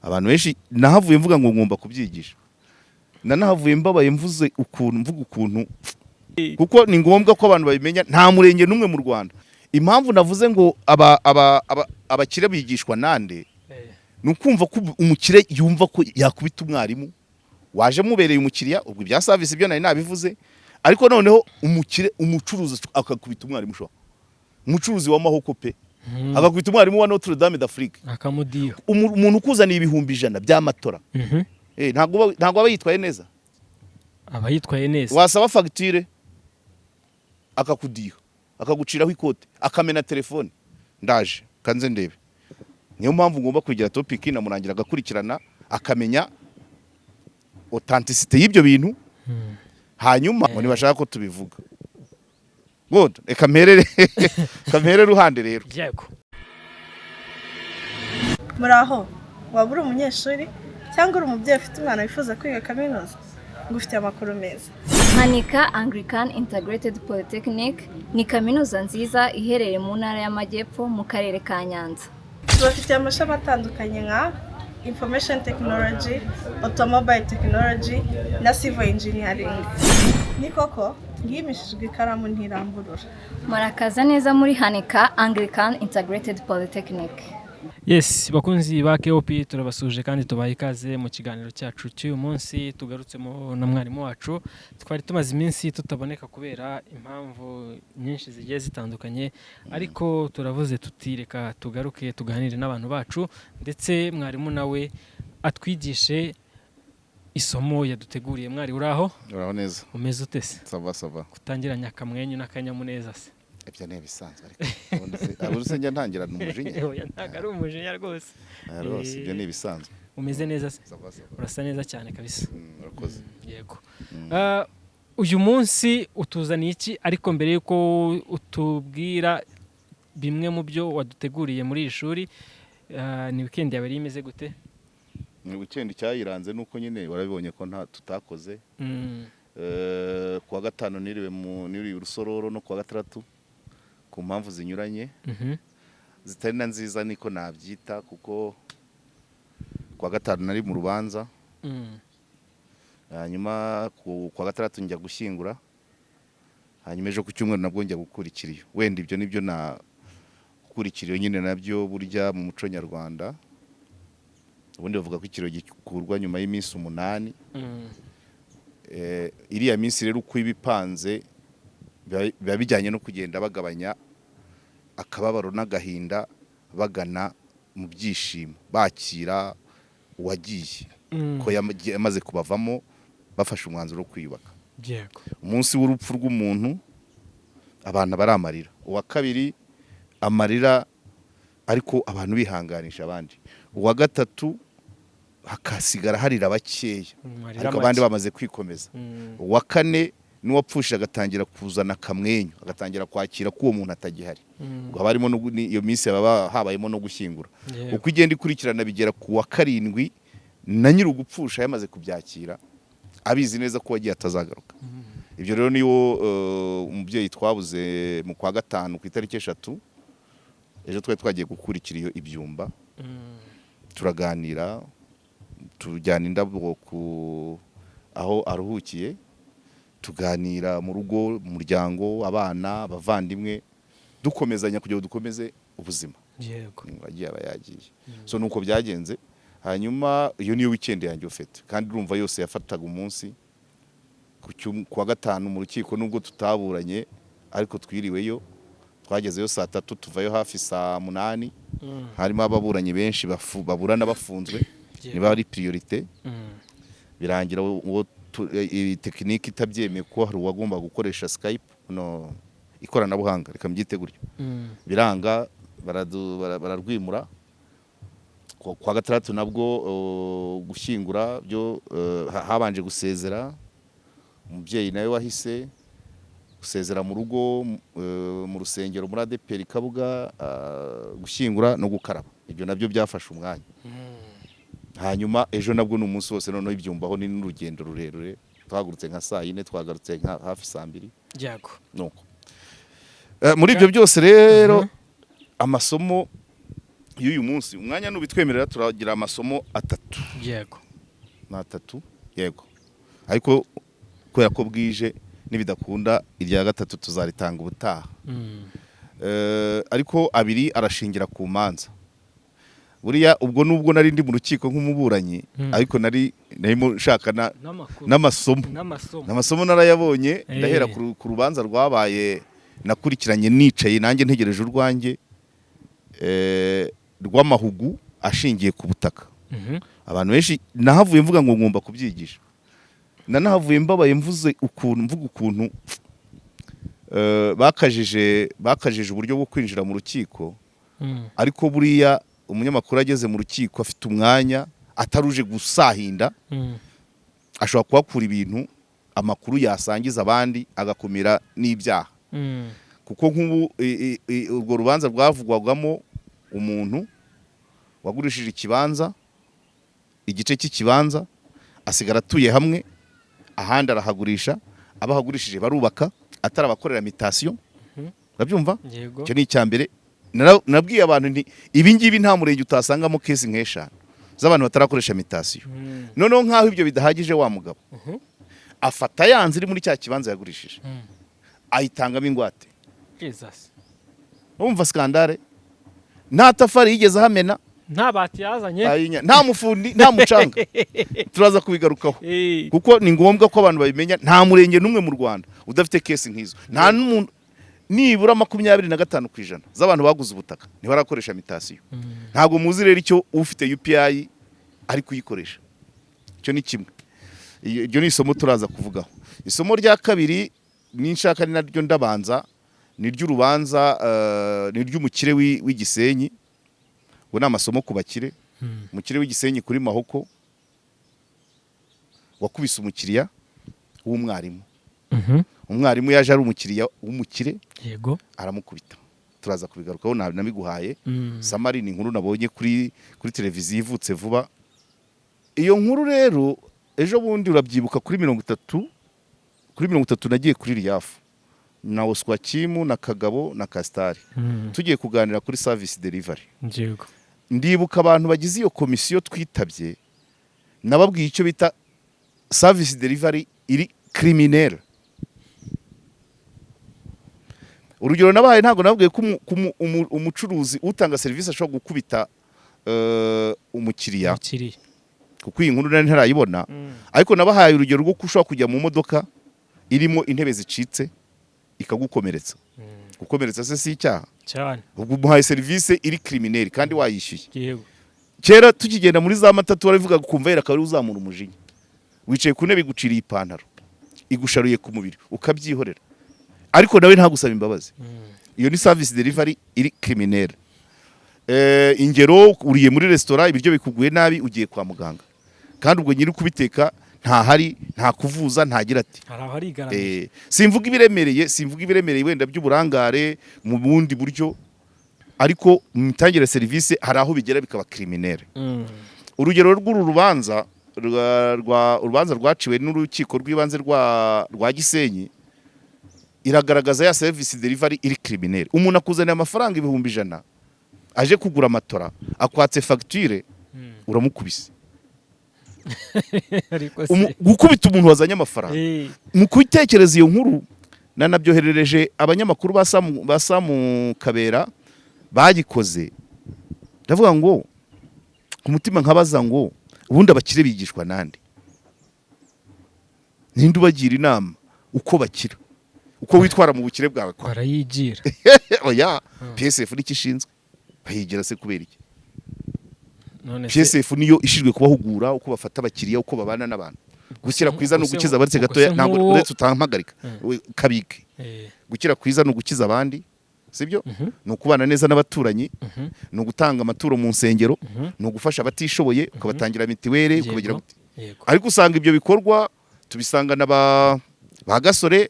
Abantu benshi nahavuye mvuga ngo ngomba kubyigisha, nanahavuye mbabaye, mvuze ukuntu, mvuga ukuntu, kuko ni ngombwa ko abantu babimenya. Nta murenge n'umwe mu Rwanda. Impamvu navuze ngo abakire bigishwa nande, ni ukumva ko umukire yumva ko yakubita umwarimu waje mubereye umukiriya. Ubwo ibya service byo nari nabivuze, ariko noneho umukire, umucuruzi akakubita umwarimu ushobora, umucuruzi w'amahoko pe, agakubita umwarimu wa Notre Dame d'Afrique. Akamudiho. Umuntu ukuzaniye 100,000 by'amatora, ntabwo aba yitwaye neza. Aba yitwaye neza. Wasaba fagitire akakudiha, akaguciraho ikote, akamena telefone. Ndaje kanze ndebe. Niyo mpamvu ngomba kugira topic namurangira, agakurikirana, akamenya authenticité y'ibyo bintu. Hanyuma ngo ntibashaka ko tubivuga. Good, reka mperere ruhande rero. Yego. Muraho, waba uri umunyeshuri cyangwa uri umubyeyi ufite umwana wifuza kwiga kaminuza? Ngufitiye amakuru meza. Hanika Anglican Integrated Polytechnic ni kaminuza nziza iherereye mu Ntara y'Amajyepfo, mu Karere ka Nyanza. Tubafitiye amashami atandukanye nka Information Technology, Automobile Technology na Civil Engineering. Ni koko ngimishijwe ikaramu ntiramburura. Murakaza neza muri Hanika Anglican Integrated Polytechnic. Yes, bakunzi ba KOP, turabasuje kandi tubaha ikaze mu kiganiro cyacu cy'uyu munsi. Tugarutsemo na mwarimu wacu. Twari tumaze iminsi tutaboneka kubera impamvu nyinshi zigiye zitandukanye, ariko turavuze tuti reka tugaruke tuganire n'abantu bacu, ndetse mwarimu nawe atwigishe isomo yaduteguriye. Mwari, uraho? Uraho neza. Umeze ute se? Ça va, ça va. Kutangiranya akamwenyu n'akanyamuneza se? Ibyo ni ibisanzwe, ariko ubundi se njya ntangirana umujinya? Oya, ntabwo ari umujinya rwose. Aya rwose, ibyo ni ibisanzwe. Umeze neza se? Ça va, ça va. Urasa neza cyane kabisa. Urakoze. Yego. Uyu munsi utuzaniye iki? Ariko mbere y'uko utubwira bimwe mu byo waduteguriye muri iri shuri, ni weekend yawe yari imeze gute? Ni weekend cyayiranze nuko nyine warabibonye ko nta tutakoze. Kuwa gatanu niriwe Urusororo, no kuwa gatandatu, ku mpamvu zinyuranye zitari na nziza niko nabyita, kuko kuwa gatanu nari mu rubanza, hanyuma kuwa gatandatu njya gushyingura, hanyuma ejo ku cyumweru nabwo njya gukura ikiriyo. Wenda ibyo nibyo na gukura ikiriyo nyine nabyo burya mu muco nyarwanda ubundi bavuga ko ikiriyo gikurwa nyuma y'iminsi 8. Iriya minsi rero uko iba ipanze biba bijyanye no kugenda bagabanya akababaro n'agahinda, bagana mu byishimo, bakira uwagiye ko yamaze kubavamo, bafashe umwanzuro wo kwiyubaka. Umunsi w'urupfu rw'umuntu abantu bari amarira, uwa kabiri amarira ariko abantu bihanganisha abandi, uwa gatatu hakasigara harira bakeya, Amarira ariko abandi make. bamaze kwikomeza. Uwa kane n'uwapfushije agatangira kuzana akamwenyu, agatangira kwakira ko uwo muntu atagihari. Ubwo haba harimo iyo minsi haba habayemo no gushyingura. Uko igenda ikurikirana bigera ku wa karindwi na nyiri ugupfusha yamaze kubyakira, abizi neza ko wagiye atazagaruka. Ibyo rero niwo umubyeyi twabuze mu kwa gatanu ku itariki 3. Ejo twari twagiye gukurikira iyo ibyumba, turaganira, tujyana indabo ku aho aruhukiye, tuganira mu rugo, mu muryango, abana, abavandimwe, dukomezanya kugira ngo dukomeze ubuzima. Agiye aba yagiye. So nuko byagenze. Hanyuma iyo niyo weekend yanjye ufite, kandi urumva yose yafataga umunsi. Ku wa gatanu mu rukiko, nubwo tutaburanye ariko twiriweyo, twagezeyo saa 3, tuvayo hafi saa 8. Harimo ababuranyi benshi baburana bafunzwe, niba ari priorité. Birangira uwo tekinike itabyemeye, kuko hari uwagomba gukoresha Skype, no ikoranabuhanga, reka mbyite gutyo. Biranga, bararwimura. Kwa gatandatu nabwo gushyingura byo habanje gusezera umubyeyi nawe wahise gusezera mu rugo, mu rusengero muri ADEPR Kabuga, gushyingura no gukaraba, ibyo nabyo byafashe umwanya. Hanyuma ejo nabwo ni umunsi wose. Noneho ibyumbaho ni n'urugendo rurerure, twahagurutse nka saa 4, twagarutse nka hafi saa 2. Nuko muri ibyo byose rero amasomo Y'uyu munsi, umwanya nubitwemerera, turagira amasomo atatu. Yego. Ni atatu, yego, ariko kubera ko bwije, nibidakunda irya gatatu tuzaritanga ubutaha. Ariko abiri arashingira ku manza. Buriya ubwo nubwo nari ndi mu rukiko nk'umuburanyi, ariko nari narimo nshaka n'amakuru n'amasomo. N'amasomo. Amasomo narayabonye. Ndahera ku rubanza rwabaye nakurikiranye nicaye nanjye ntegereje urwanjye, rw'amahugu ashingiye ku butaka. Abantu benshi nahavuye mvuga ngo ngomba kubyigisha. Nanahavuye mbabaye, mvuze ukuntu, mvuga ukuntu bakajije uburyo bwo kwinjira mu rukiko. Ariko buriya umunyamakuru ageze mu rukiko afite umwanya, ataruje gusahinda, ashobora kuhakura ibintu, amakuru yasangiza abandi, agakumira n'ibyaha. Kuko nk'ubu urwo rubanza rwavugwagamo umuntu wagurishije ikibanza, igice cy'ikibanza, asigara atuye hamwe, ahandi arahagurisha, abahagurishije barubaka atarabakorera mutation. Urabyumva? Yego. Icyo ni icya mbere. Nabwiye abantu nti ibi ngibi nta murenge utasangamo case nk'eshanu z'abantu batarakoresha mutation. Noneho nk'aho ibyo bidahagije, wa mugabo afata ya nzu iri muri cya kibanza yagurishije, ayitangamo ingwate. Jesus. Urumva scandale? Nta tafari yigeze ahamena. Nta bati yazanye. Nta mufundi, nta mucanga. Turaza kubigarukaho, kuko ni ngombwa ko abantu babimenya. Nta murenge n'umwe mu Rwanda udafite case nk'izo. Nta n'umuntu, nibura 25% z'abantu baguze ubutaka ntibarakoresha mutation. Ntabwo muzi rero icyo ufite UPI ari kuyikoresha. Icyo ni kimwe. Iryo ni isomo turaza kuvugaho. Isomo rya kabiri ninshaka ni naryo ndabanza, ni ry'urubanza, ni ry'umukire w'igisenyi. Ubu ni amasomo ku bakire. Umukire w'igisenyi kuri Mahoko wakubise umukiriya w'umwarimu. Umwarimu yaje ari umukiriya w'umukire, aramukubita. Turaza kubigarukaho, nabiguhaye. Summary ni inkuru nabonye kuri televiziyo ivutse vuba. Iyo nkuru rero, ejo bundi urabyibuka, kuri 30, kuri 30 nagiye kuri RIAF na Oswakimu na Kagabo na Kasitari, tugiye kuganira kuri service delivery. Ndibuka abantu bagize iyo komisiyo twitabye, nababwiye icyo bita service delivery iri criminel. Urugero nabahaye, ntabwo nababwiye ko umucuruzi utanga serivisi ashobora gukubita umukiriya, Umukiriya. kuko iyi nkuru nari ntarayibona. Ariko nabahaye urugero rwo ko ushobora kujya mu modoka irimo intebe zicitse ikagukomeretsa. Gukomeretsa se si icyaha? Cyane. Ubwo umuhaye serivisi iri criminel kandi wayishyuye. Kera tukigenda muri za matatu warabivuga, ukumva yera akaba ari uzamura umujinya. Wicaye ku ntebe iguciriye ipantaro, igusharuye ku mubiri, ukabyihorera, ariko nawe ntagusaba imbabazi. Iyo ni service delivery iri criminel. Ingero, uriye muri resitora ibiryo bikuguye nabi, ugiye kwa muganga, kandi ubwo nyiri kubiteka ntahari, nta kuvuza, ntagira ati Hari aho arigaramiye. Simvuga ibiremereye wenda by'uburangare mu bundi buryo, ariko mu mitangire ya serivisi hari aho bigera bikaba criminel. Urugero rw'uru rubanza urubanza rwaciwe n'urukiko rw'ibanze rwa Gisenyi, iragaragaza ya service delivery iri criminel. Umuntu akuzanira amafaranga 100,000 aje kugura amatora, akwatse fagitire, uramukubise. Ariko se Gukubita umuntu wazanye amafaranga. Mu gutekereza iyo nkuru, nanabyoherereje abanyamakuru ba Samu Kabera bagikoze. Ndavuga ngo ku mutima nkabaza ngo ubundi abakire bigishwa nande? Ninde ubagira inama uko bakira, uko witwara mu bukire bwawe? Barayigira. Oya, PSF nicyo ishinzwe. Bayigira se kubera iki? None se PSF niyo ishinzwe kubahugura uko bafata abakiriya, uko babana n'abantu. Gukira kwiza ni Ubwo se- ugukiza abaretse ubwo gatoya se ntabwo nk'uwo- uretse utampagarika. Kabike. Gukira kwiza ni ugukiza abandi, sibyo? Ni ukubana neza n'abaturanyi, ni ugutanga amaturo mu nsengero, ni ugufasha abatishoboye, ukabatangira mitiweli, ukabagira gute. Ariko usanga ibyo bikorwa tubisanga na ba gasore,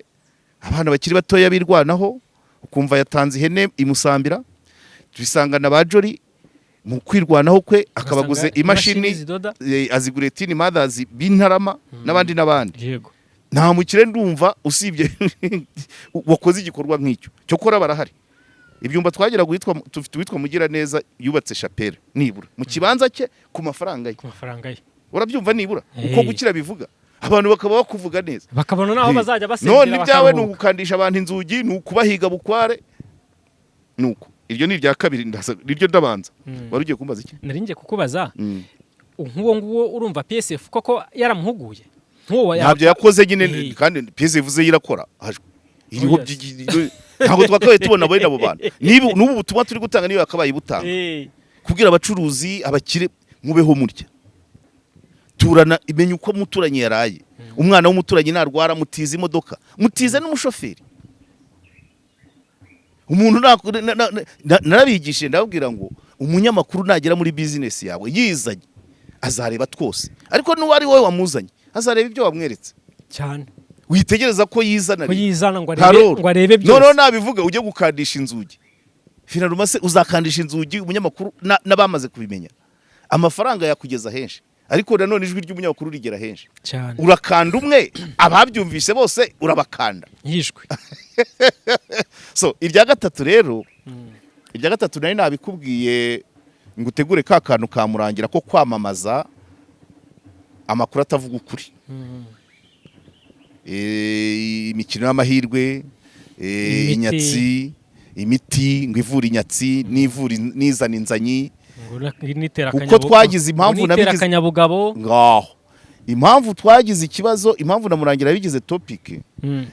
abana bakiri batoya birwanaho, ukumva yatanze ihene imusambira. Tubisanga na ba Jori mu kwirwanaho kwe, akabaguze Ugasanga imashini zidoda. Aziguriye Teen Mothers b'Intarama n'abandi n'abandi. Nta mukire ndumva usibye wakoze igikorwa nk'icyo. Cyokora barahari. Ibyumba twageraga uwitwa, tufite uwitwa Mugiraneza yubatse chapelle nibura mu kibanza cye ku mafaranga ye. Ku mafaranga ye. Urabyumva? Nibura uko gukira bivuga, abantu bakaba bakuvuga neza. Bakabona n'aho bazajya basengera, None ibyawe ni bakaruhuka. ugukandisha abantu inzugi, ni ukubahiga bukware. Nuko iryo ni irya kabiri, niryo ndabanza. Wari ugiye kumbaza iki? Nari ngiye kukubaza nk'uwo nguwo, urumva PSF koko yaramuhuguye nk'uwo Ntabyo yakoze nyine. Kandi PSF ze irakora. Hajwe iriho. Oh, yes. Ntabwo twakabaye tubona bene abo bantu. Niba n'ubu butumwa turi gutanga niyo yakabaye ibutanga, kubwira abacuruzi, abakire, mubeho murya turana, imenya uko umuturanyi yaraye. Umwana w'umuturanyi narwara, mutize imodoka, mutize n'umushoferi. Umuntu narabigishije, ndababwira ngo umunyamakuru nagera muri bizinesi yawe yizanye, azareba twose, ariko n'uwo ari wowe wamuzanye azareba ibyo wamweretse. Cyane. Witegereza ko yizana Ko rero. yizana ngo arebe, Karoro. ngo arebe Noneho byose. nabivuga, ujye gukandisha inzugi. Finalement se uzakandisha inzugi umunyamakuru n'abamaze kubimenya? Amafaranga yakugeza henshi, ariko nanone ijwi ry'umunyamakuru rigera henshi. Cyane. Urakanda umwe, ababyumvise bose urabakanda. Yishwe. So irya gatatu rero, irya gatatu nari nabikubwiye ngo utegure ka kantu kamurangira ko kwamamaza amakuru atavuga ukuri. Imikino y'amahirwe, Imiti. inyatsi, imiti ngo ivura inyatsi n'ivura n'izana inzanyi. Ngo nitera Kuko twagize impamvu ngo nitera akanyabugabo. Ngaho impamvu twagize ikibazo, impamvu na Murangira yabigize topic,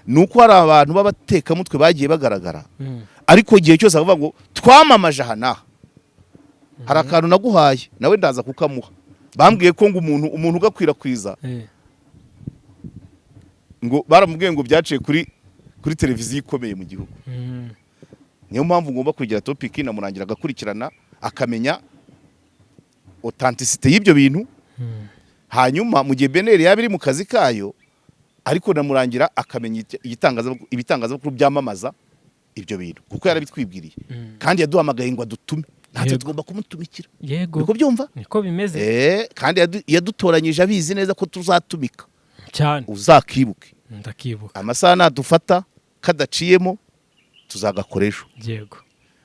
ni uko hari abantu b'abatekamutwe bagiye bagaragara, ariko igihe cyose bakavuga ngo twamamaje aha n'aha. Hari akantu naguhaye, nawe ndaza kukamuha. Bambwiye ko ngo umuntu ugakwirakwiza, ngo baramubwiye ngo byaciye kuri televiziyo ikomeye mu gihugu. Niyo mpamvu ngomba kugira topic na Murangira agakurikirana, akamenya authenticité y'ibyo bintu. Hanyuma mu gihe BNR yaba iri mu kazi kayo, ariko na Murangira akamenya ibitangazamakuru byamamaza ibyo bintu, kuko yarabitwibwiriye. Kandi yaduhamagaye ngo adutume, natwe tugomba kumutumikira. Niko byumva. Niko bimeze. Kandi yadutoranyije abizi neza ko tuzatumika. Cyane. Uzakibuke. Ndakibuka. Amasaha nadufata kadaciyemo, tuzagakoresha.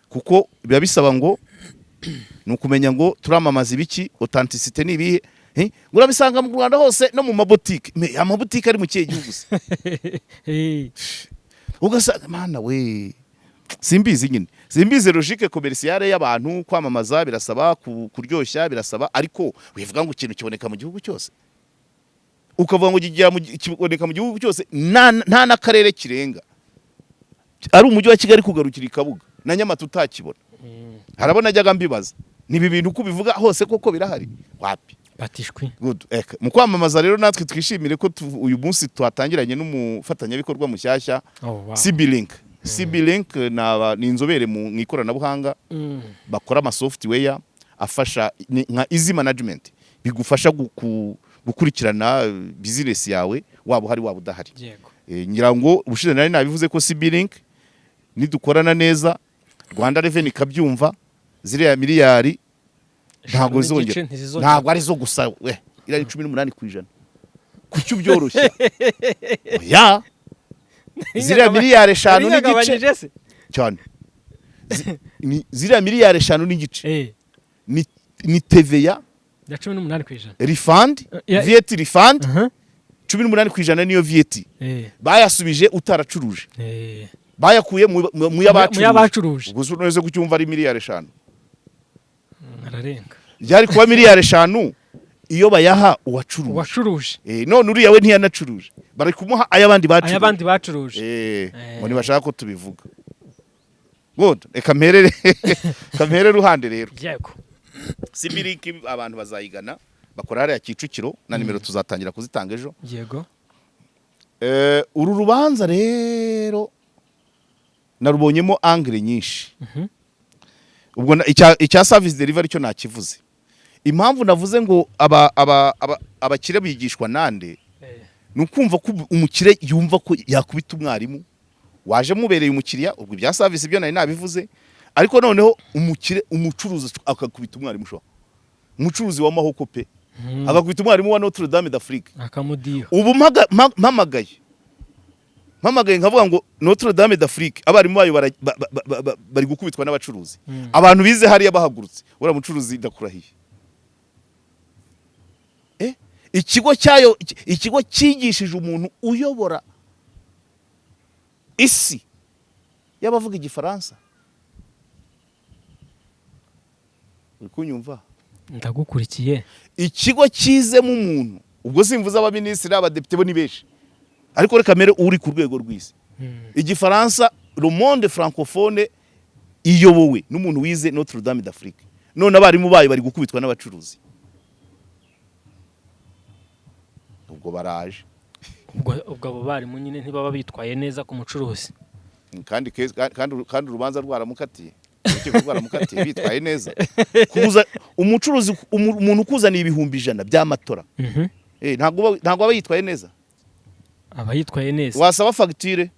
Kuko biba bisaba ngo ni ukumenya ngo turamamaza ibiki, authenticité ni ibihe. Ngo urabisanga mu Rwanda hose no mu mabotike. Amabotike ari mu kihe gihugu se? Ugasanga mana we, simbizi nyine, simbizi logique commerciale y'abantu. Kwamamaza birasaba kuryoshya, birasaba, ariko wivuga ngo ikintu kiboneka mu gihugu cyose, ukavuga ngo kiboneka mu gihugu cyose, nta n'akarere kirenga, ari umujyi wa Kigali kugarukira i Kabuga na Nyamata utakibona. Harabona najyaga mbibaza, ni ibi bintu uko ubivuga hose koko birahari? Wapi. Batishwi. Good. Eka. Mu kwamamaza rero, natwe twishimire ko uyu munsi twatangiranye n'umufatanyabikorwa mushyashya, CB Link. CB Link ni inzobere mu ikoranabuhanga, bakora ama software afasha, nka easy management, bigufasha gukurikirana business yawe, waba uhari waba udahari. Ngira ngo ubushize nari nabivuze ko CB Link nidukorana neza, Rwanda Revenue ikabyumva, ziriya miliyari ntabwo Eshanu zizongera. n'igice ntizizongera. Ntabwo ari zo gusa we, iriya ni 18%. Kuki ubyoroshya? Oya, ziriya miliyari 5 n'igice Yagabanyije se? Cyane. Ziriya miliyari 5 n'igice ni TVA Ya 18%. Refund. VAT refund. 18% niyo VAT. Bayasubije utaracuruje. Bayakuye mu Mu y'abacuruje. Y'abacuruje. Ubwo se none kucyumva ari miliyari 5? Ararenga. Byari kuba miliyari 5 iyo bayaha uwacuruje. Uwacuruje. None uriya we ntiyanacuruje, bari kumuha ay'abandi bacuruje. Ay'abandi bacuruje. Ngo ntibashaka ko tubivuga. Good, reka mperere, kamperere ruhande rero. CB Link abantu bazayigana, bakora hariya Kicukiro, na nimero tuzatangira kuzitanga ejo. Uru rubanza rero narubonyemo angle nyinshi. Ubwo icya service delivery cyo nakivuze. Impamvu navuze ngo abakire bigishwa nande, ni ukumva ko umukire yumva ko yakubita umwarimu waje mubereye umukiriya. Ubwo ibya service byo nari nabivuze, ariko noneho umukire, umucuruzi akakubita umwarimu ushobora, umucuruzi wa mahoko pe, agakubita umwarimu wa Notre Dame d'Afrique. Akamudiho. Ubu mpamagaye Mpamagaye nkavuga ngo Notre Dame d'Afrique, abarimu bayo bari gukubitwa n'abacuruzi. Abantu bize hariya bahagurutse, uriya mucuruzi ndakurahiye, ikigo cyayo, ikigo cyigishije umuntu uyobora isi y'abavuga Igifaransa. Uri kunyumva? Ndagukurikiye. Ikigo cyizemo umuntu, ubwo simvuze abaminisitiri, abadepite, bo ni benshi, ariko reka mere uri ku rwego rw'isi. Igifaransa, le monde francophone iyobowe n'umuntu wize Notre Dame d'Afrique, none abarimu bayo bari gukubitwa n'abacuruzi. Ubwo baraje. Ubwo abo barimu nyine ntibaba bitwaye neza ku mucuruzi. Kandi urubanza rwaramukatiye, urukiko rwaramukatiye, bitwaye neza kuza umucuruzi, umuntu ukuzaniye 100,000 by'amatora, ntabwo aba yitwaye neza. Aba yitwaye neza. Wasaba fagitire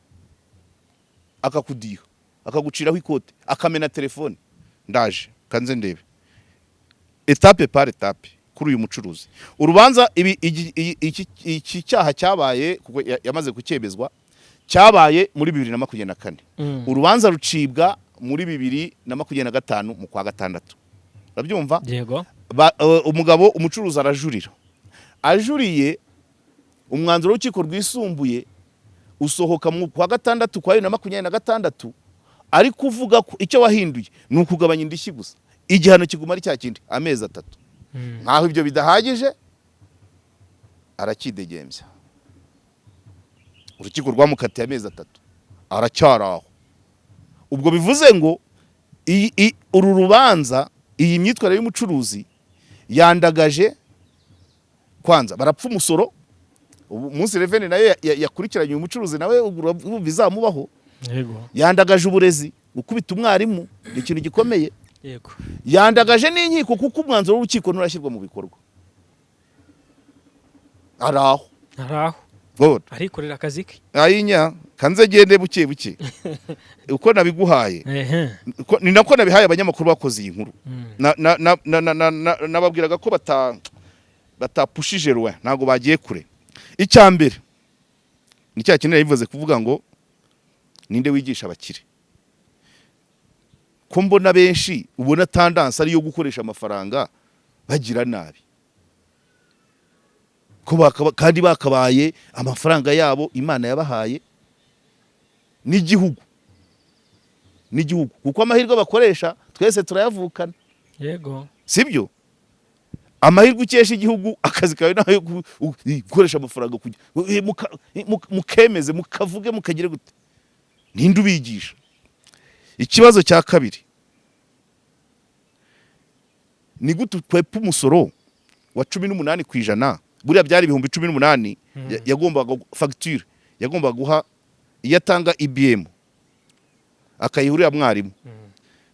akakudiha, akaguciraho ikote, akamena telefone. Ndaje kanze ndebe étape par étape kuri uyu mucuruzi. Urubanza ibi iki cyaha cyabaye, kuko yamaze kucyemezwa, cyabaye muri 2024. Urubanza rucibwa muri 2025 mu kwa gatandatu, urabyumva? Yego. Umugabo umucuruzi arajurira. Ajuriye, umwanzuro w'urukiko rwisumbuye usohoka mu kwa gatandatu kwa 2026, ari kuvuga ko icyo wahinduye ni ukugabanya indishyi gusa, igihano kiguma ari cya kindi, amezi 3. Nkaho ibyo bidahagije, arakidegembya. Urukiko rwamukatiye amezi 3, aracyari aho. Ubwo bivuze ngo uru rubanza, iyi myitwarire y'umucuruzi yandagaje kwanza barapfa umusoro. Ubu munsi revenue nayo yakurikiranye uyu mucuruzi, nawe urumva izamubaho. Yandagaje uburezi, gukubita umwarimu ni ikintu gikomeye. Yandagaje n'inkiko, kuko umwanzuro w'urukiko nturashyirwa mu bikorwa, ari aho. Ari aho. Good. Arikorera akazi ke. Ayinya, kanze gende buke buke uko nabiguhaye. Ni nako nabihaye abanyamakuru bakoze iyi nkuru. Nababwiraga ko batapushije loin, ntabwo bagiye kure. Icya mbere ni cya kintu bivuze kuvuga ngo ninde wigisha abakire, ko mbona benshi ubona tendance ari iyo gukoresha amafaranga bagira nabi, ko kandi bakabaye amafaranga yabo Imana yabahaye n'igihugu, kuko amahirwe bakoresha twese turayavukana. Sibyo? Amahirwe ukesha igihugu, akazi kawe nayo gukoresha amafaranga kujya mukemeze, mukavuge, mukagire gute? Ninde ubigisha? Ikibazo cya kabiri ni gute ukwepa umusoro wa 18%? Buriya byari 18,000 yagombaga fagitire yagombaga guha, iyo atanga EBM akayiha uriya mwarimu,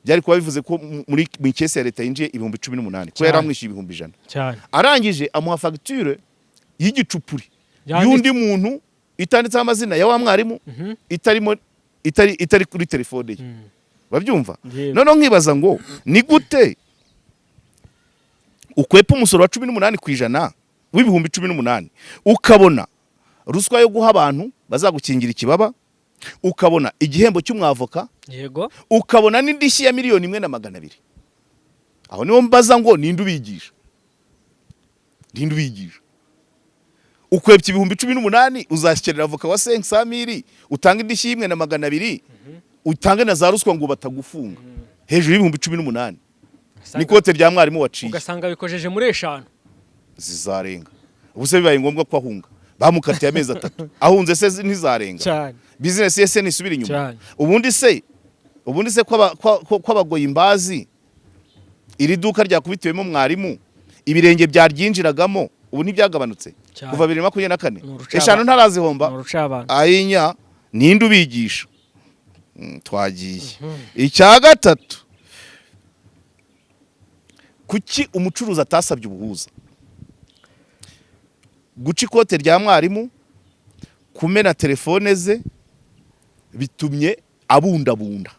byari kuba bivuze ko muri mu ikesi ya leta yinjiye 18,000, ko yari amwishyuye 100,000. Arangije amuha fagitire y'igicupuri y'undi muntu, itanditseho amazina ya wa mwarimu, itarimo, itari kuri telefone ye. Babyumva? Yego. Noneho nkibaza ngo ni gute ukwepa umusoro wa 18% w'18,000, ukabona ruswa yo guha abantu bazagukingira ikibaba, ukabona igihembo cy'umwavoka, ukabona n'indishyi ya 1,200,000? Aho niho mbaza ngo ninde ubigisha? Ninde ubigisha? Ukwepye 18,000, uzashyikerera avoka wa 500 mille, utanga indishyi y'1,200,000, utange na za ruswa ngo batagufunga, hejuru y'18,000 n'ikote rya mwarimu waciye. Ugasanga bikojeje muri 5. Zizarenga. Ubu se bibaye ngombwa ko ahunga, bamukatiye amezi 3, ahunze se ntizarenga? Cyane. Bizinesi ye se ntisubira inyuma? Cyane. Ubundi se kw'abagoyi imbazi, iri duka ryakubitiwemo mwarimu, ibirenge byaryinjiragamo ubu ntibyagabanutse? Cyane. Kuva 2024. Ni urucabana. 5 ntarazihomba. Ni urucabana. Ayinya, ninde ubigisha? Twagiye icya gatatu: kuki umucuruzi atasabye ubuhuza? Guca ikote rya mwarimu, kumena telefone ze, bitumye abundabunda.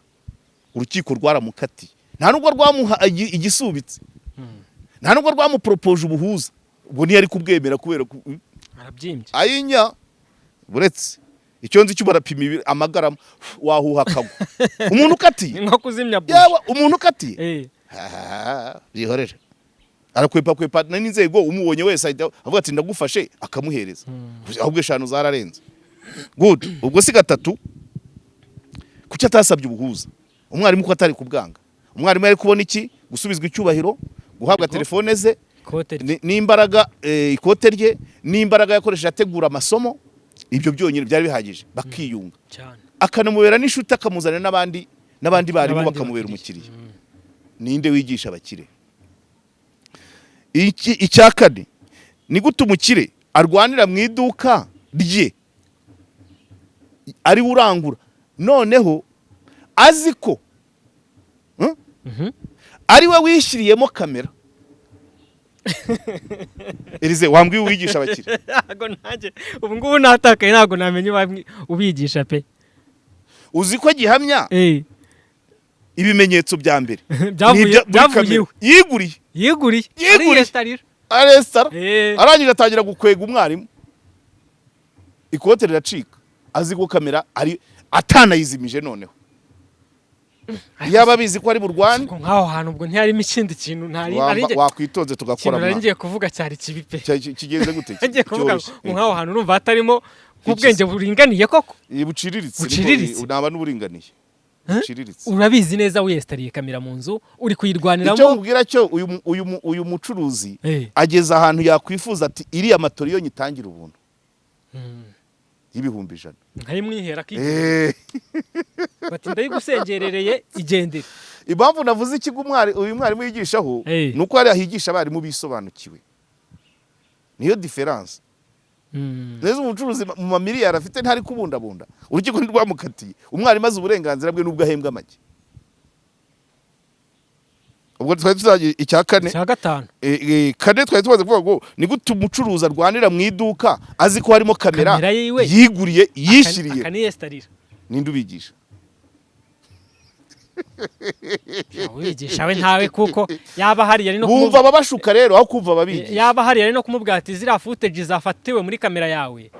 Urukiko rwaramukatiye, nta nubwo rwamuha igisubitse, nta nubwo rwamuporopoje ubuhuza, ubwo ntiyari kubwemera kubera Arabyimbye. Ayinya, buretse. Icyo nzi cyo barapima amagarama, wahuha akagwa umuntu ukatiye. Ni nko kuzimya buji. Yawe, umuntu ukatiye. Eh. Bihorere, arakwepa kwepa n'inzego. Umubonye wese ahita avuga ati ndagufashe, akamuhereza. Ahubwo 5 zararenze. Good. Ubwo si gatatu. Kuki atasabye ubuhuza umwarimu, ko atari kubwanga? Umwarimu yari kubona iki? Gusubizwa icyubahiro, guhabwa Yego. telefone ze, Ikote rye. n'imbaraga, ikote rye n'imbaraga yakoresheje ategura amasomo. Ibyo byonyine byari bihagije, bakiyunga. Cyane. Akanamubera n'inshuti, akamuzanira n'abandi barimu, N'abandi bakamubera bakiriya. umukiriya. Ninde wigisha abakire? Iki icya kane, ni gute umukire arwanira mu iduka rye ari we urangura, noneho azi ko ari we wishyiriyemo kamera? Elize, wambwiye uwigisha abakire? Ntabwo nanjye ubu ngubu natakaye, ntabwo namenya ubigisha pe. Uzi ko gihamya ibimenyetso bya mbere Byavuye ni muri byavuye kamera. Iwe. Yiguriye. Yiguriye. Yiguriye. Ariyesitarira. Aresitora. Arangije atangira gukwega umwarimu, ikote riracika, azi ko kamera ari atanayizimije. Noneho yaba abizi ko ari burwane. Ubwo nk'aho hantu ubwo ntiharimo ikindi kintu ntari nari Wakwitonze ikintu tugakora nari mwa. ngiye kuvuga cyari kibi pe. Kigenze gute? Ngiye kuvuga Cyoroshye. ngo nk'aho hantu urumva hatarimo nk'ubwenge buringaniye koko. Buciriritse. Buciriritse. Naba n'uburinganiye buciriritse. Urabizi neza, wiyesitariye kamera mu nzu, uri Icyo kuyirwaniramo. nkubwira cyo, uyu mucuruzi ageze ahantu yakwifuza ati iriya matora iyo nyitangira ubuntu y'100,000. Nkayimwihera Eh. bati ndayigusengerereye, igendere. Impamvu navuze ikigo uyu mwarimu yigishaho ni uko hariya higisha abarimu bisobanukiwe, niyo différence. Neza umucuruzi mu mamiliyari afite ntari kubundabunda, urukiko ntirwamukatiye. Umwarimu azi uburenganzira bwe n'ubwo ahembwa make. Ubwo twari tuzagira icya kane. Icya gatanu. Kane twari tumaze kuvuga ngo ni gute umucuruzi arwanira mu iduka azi ko harimo kamera, Kamera yiwe. yiguriye, yishyiriye? Akaniyesitarira. Ninde ubigisha? Uwigisha we ntawe, kuko yaba hari yari no Bumva ababashuka rero aho kumva ababigisha. Yaba hari yari no kumubwira ati ziriya footage zafatiwe muri kamera yawe.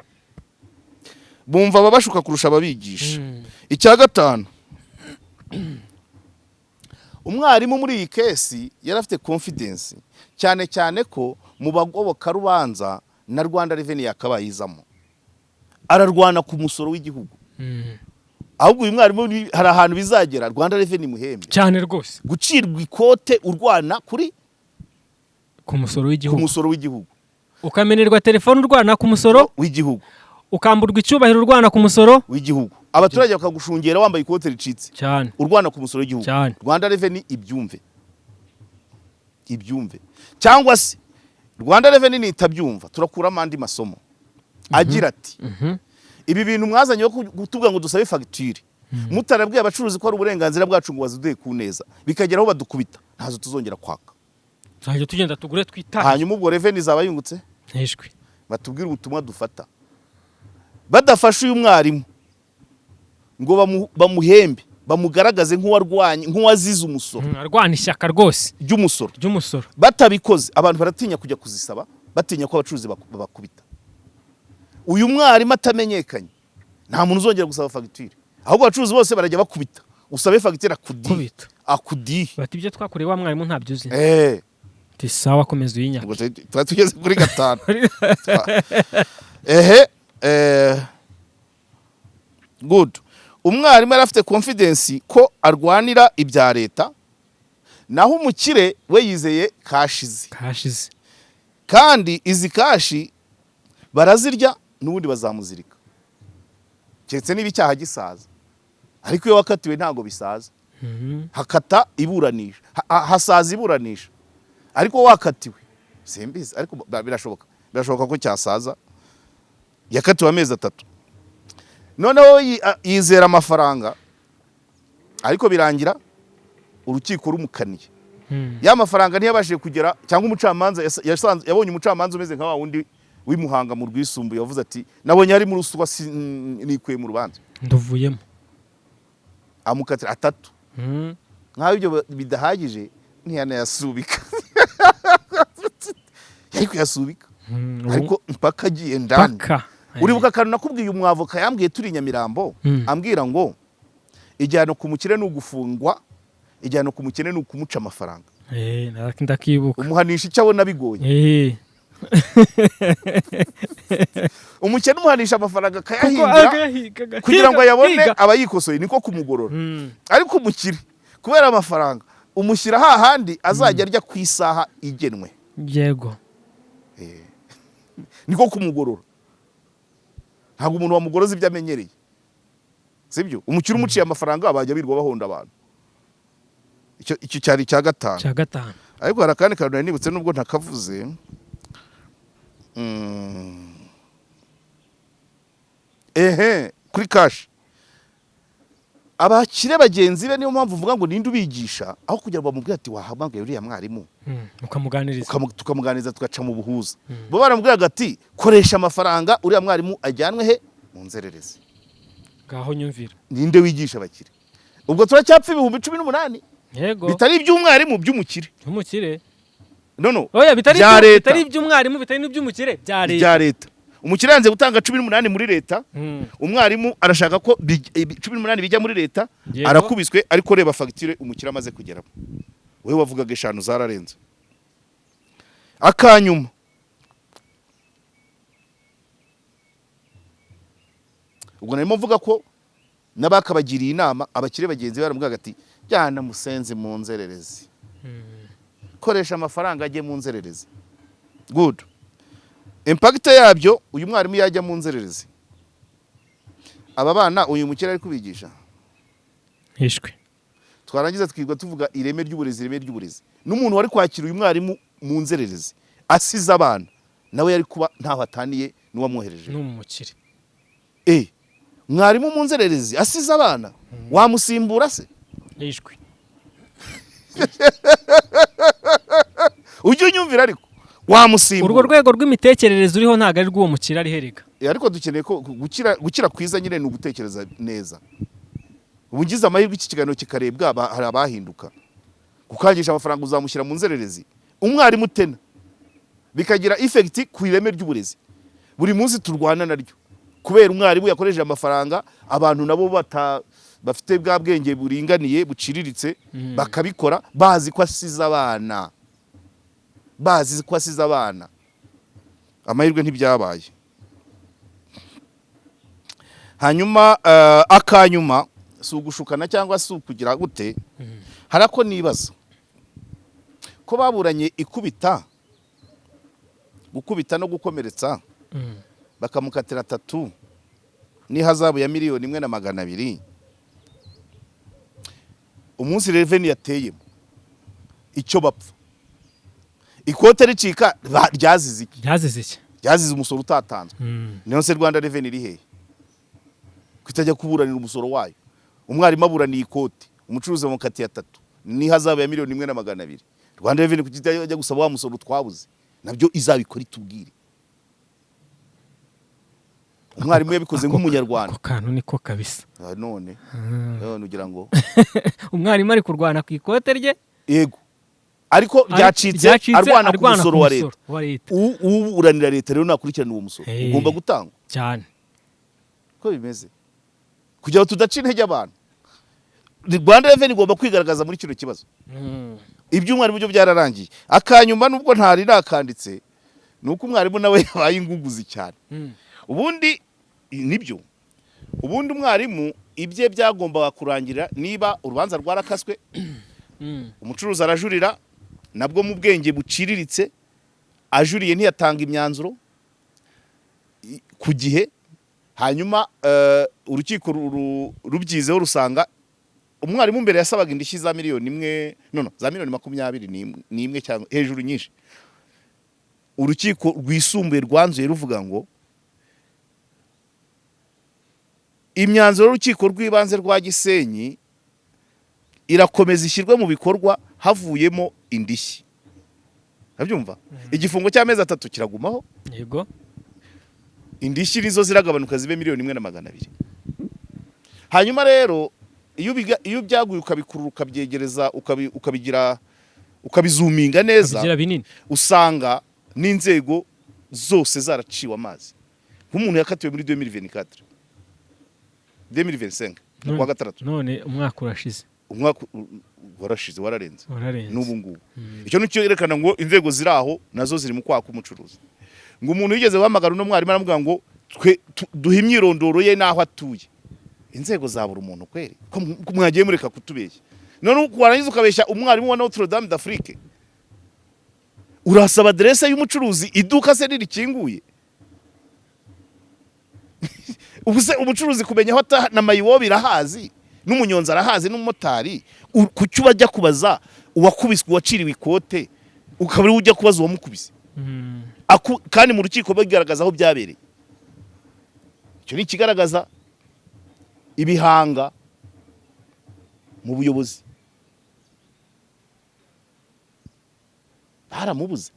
Bumva ababashuka kurusha ababigisha. Icya gatanu, umwarimu muri iyi case yari afite confidence cyane cyane ko mu bagobokarubanza na Rwanda Revenue yakabaye izamo, ararwana ku musoro w'igihugu. Ahubwo uyu mwarimu hari ahantu bizagera Rwanda Revenue imuhembe. Cyane rwose. Gucirwa ikote urwana kuri ku musoro ku w'igihugu. musoro w'igihugu. Ukamenerwa telefone urwana ku musoro w'igihugu. Ukamburwa icyubahiro urwana ku musoro w'igihugu. Abaturage bakagushungera wambaye ikote ricitse cyane. urwana ku musoro w'igihugu. Cyane. Rwanda Revenue ibyumve, ibyumve, cyangwa se Rwanda Revenue nitabyumva turakuramo andi masomo agira ati ibi bintu mwazanye yo kutubwira ngo dusabe fagitire mutarabwiye abacuruzi ko ari uburenganzira bwacu ngo baziduhe ku neza, bikagera aho badukubita, ntazo tuzongera kwaka. Tuzajya tugenda tugure twitahe. Hanyuma ubwo Revenue izaba yungutse. Ntishwe. Batubwire ubutumwa dufata. Badafashe uyu mwarimu ngo bamuhembe, bamugaragaze nk'uwarwanye, nk'uwazize umusoro, Arwana ishyaka rwose ry'umusoro. Ry'umusoro. Batabikoze, abantu baratinya kujya kuzisaba, batinya ko abacuruzi babakubita. Uyu mwarimu atamenyekanye, nta muntu uzongera gusaba fagitire, ahubwo abacuruzi bose barajya bakubita, usabe fagitire akudihe. Kubita. Akudihe. Bati ibyo twakoreye wa mwarimu ntabyo uzi. Eh. Ati sawa, komeza uyinyaka. Ubwo tuba tugeze kuri gatanu. Ehe, good. Umwarimu yari afite confidence ko arwanira ibya leta, naho umukire we yizeye cash ze. Kashize. Kandi izi cash barazirya n'ubundi bazamuzirika, keretse niba icyaha gisaza. Ariko iyo wakatiwe ntabwo bisaza. Hakata iburanisha, hasaza iburanisha, ariko wakatiwe simbizi. Ariko birashoboka ko cyasaza. Yakatiwe amezi 3, noneho yizera amafaranga, ariko birangira urukiko rumukaniye. Ya mafaranga ntiyabashije kugera, cyangwa umucamanza yabonye umucamanza umeze nka wa wundi w'imuhanga mu rwisumbuye wavuze ati nabonye ari mu ruswa, nikuye mu rubanza. Nduvuyemo. Amukatira 3. Nk'aho ibyo bidahagije, ntiyanayasubika, yari kuyasubika. Ariko mpaka agiye ndani. Paka Uribuka akantu nakubwiye umwavoka yambwiye turi i Nyamirambo, ambwira ngo igihano ku mukire ni ugufungwa, igihano ku mukene ni ukumuca amafaranga. Ndakibuka. Umuhanisha icyo abona bigoye. Umukene umuhanisha amafaranga Kuko akayahingira agahiga kugira ngo ayabone, higa. aba yikosoye, niko kumugorora. Ariko umukire, kubera amafaranga, umushyira hahandi azajya arya ku isaha igenwe. Niko kumugorora. Ntabwo umuntu wamugoroza ibyo amenyereye, sibyo? Umukire umuciye amafaranga bajya birirwa bahonda abantu. Icyo cyari icya gatanu. Cya gatanu. Ariko hari akandi kantu nari nibutse nubwo ntakavuze. Ehe, kuri Kasha, abakire bagenzi be, niyo mpamvu uvuga ngo ninde ubigisha, aho kugira ngo bamubwire ati wahamagaye uriya mwarimu Ukamuganiriza. Tukamuganiriza, tugaca mu buhuza. Bo baramubwiraga ati koresha amafaranga uriya mwarimu ajyanwe he? Mu nzererezi. Ngaho nyumvira. Ninde wigisha abakire? Ubwo turacyapfa 18,000 bitari iby'umwarimu, by'umukire. Umukire. No. Oya, bitari Bya leta. Bitari iby'umwarimu, bitari n'iby'umukire, bya leta. Bya leta. Umukire yanze gutanga 18 muri leta. Umwarimu arashaka ko 18 bijya muri leta. Arakubiswe. Ariko reba fagitire umukire amaze kugeramo. Wowe wavugaga eshanu, zararenze. Akanyuma, ubwo narimo mvuga ko n'abakabagiriye inama, abakire bagenzi be baramubwiraga ati jyana musenzi mu nzererezi, koresha amafaranga ajye mu nzererezi. Good impact yabyo, uyu mwarimu yajya mu nzererezi, aba bana uyu mukire ari kubigisha? Hishwe. Twarangiza twirwa tuvuga ireme ry'uburezi, ireme ry'uburezi. N'umuntu wari kwakira uyu mwarimu mu nzererezi asize abana, nawe yari kuba ntaho ataniye n'uwamwohereje. N'umukire. Mwarimu mu nzererezi asize abana, wamusimbura se? Hishwe. Ujye unyumvira, ariko wamusimbura? Urwo rwego rw'imitekerereze uriho ntabwo ari rw'uwo mukire ari herega. Ariko dukeneye ko gukira kwiza nyine ni ugutekereza neza. Ubu ngize amahirwe iki kiganiro kikarebwa, hari abahinduka. Gukangisha amafaranga uzamushyira mu nzererezi umwarimu tena, bikagira effect ku ireme ry'uburezi buri munsi turwana naryo, kubera umwarimu yakoresheje amafaranga, abantu nabo bafite bwa bwenge buringaniye buciriritse, bakabikora bazi ko asize abana, bazi ko asize abana. Amahirwe ntibyabaye. Hanyuma akanyuma, si ugushukana cyangwa si ukugira gute, hari ako nibaza ko baburanye ikubita, gukubita no gukomeretsa, bakamukatira 3 n'ihazabu ya 1,200,000. Umunsi Revenue yateyemo icyo bapfa, ikote ricika, ryazize iki? Ryazize iki? Ryazize umusoro utatanzwe. Niyo se Rwanda Revenue iri hehe kutajya kuburanira umusoro wayo? Umwarimu aburaniye ikote, umucuruzi bamukatiye 3 n'ihazabu ya 1,200,000. Rwanda Revenue kuki itajya gusaba wa musoro twabuze? Nabyo izabikora itubwire. Umwarimu yabikoze nk'umunyarwanda. Ako kantu niko kabisa. None ugira ngo Umwarimu ari kurwana ku ikote rye. Yego, ariko ryacitse arwana ku musoro wa leta. Wa leta. Uburanira leta rero nakurikirana uwo musoro ugomba gutangwa. Cyane. Ko bimeze, kugira ngo tudaca intege abantu, Rwanda Revenue igomba kwigaragaza muri kino kibazo. Iby'umwarimu byo byararangiye. Akanyuma, nubwo ntari nakanditse, ni uko umwarimu nawe yabaye inguguzi cyane. Ubundi nibyo, ubundi umwarimu ibye byagombaga kurangira niba urubanza rwarakaswe, umucuruzi arajurira, nabwo mu bwenge buciriritse ajuriye ntiyatanga imyanzuro ku gihe. Hanyuma urukiko rubyizeho, rusanga umwarimu mbere yasabaga indishyi za 1,000,000, no, za 21,000,000 cyangwa hejuru nyinshi. Urukiko rwisumbuye rwanzuye ruvuga ngo imyanzuro y'urukiko rw'ibanze rwa Gisenyi irakomeza ishyirwe mu bikorwa, havuyemo indishyi. Urabyumva? Igifungo cy'amezi 3 kiragumaho. Indishyi nizo ziragabanuka zibe 1,200,000. Hanyuma rero iyo byaguye ukabikurura, ukabyegereza, ukabigira, ukabizuminga neza, Ukabigira binini, usanga n'inzego zose zaraciwe amazi. Nk'umuntu yakatiwe muri 2024, 2025 mu kwa gatandatu. None umwaka urashize. Umwaka warashize, wararenze. Urarenze. N'ubu ngubu icyo nicyo yerekana ngo inzego ziri aho nazo ziri mu kwaka umucuruzi. Ngo umuntu yigeze guhamagara uno mwarimu, aramubwira ngo twe duhe imyirondoro ye n'aho atuye. Inzego za buri muntu kweri, ko mwagiye mureka kutubeshya? None warangiza ukabeshya umwarimu wa Notre Dame d'Afrique, urasaba aderese y'umucuruzi, iduka se ririkinguye? Ubu se umucuruzi kumenya aho ataha na mayiwobo irahazi, n'umunyonzi arahazi, n'umumotari. Kuki ubajya kubaza uwakubiswe, uwaciriwe ikote, ukaba ariwe ujya kubaza uwamukubise? Kandi mu rukiko bagaragaza aho byabereye. Icyo ni ikigaragaza ibihanga mu buyobozi. Baramubuze.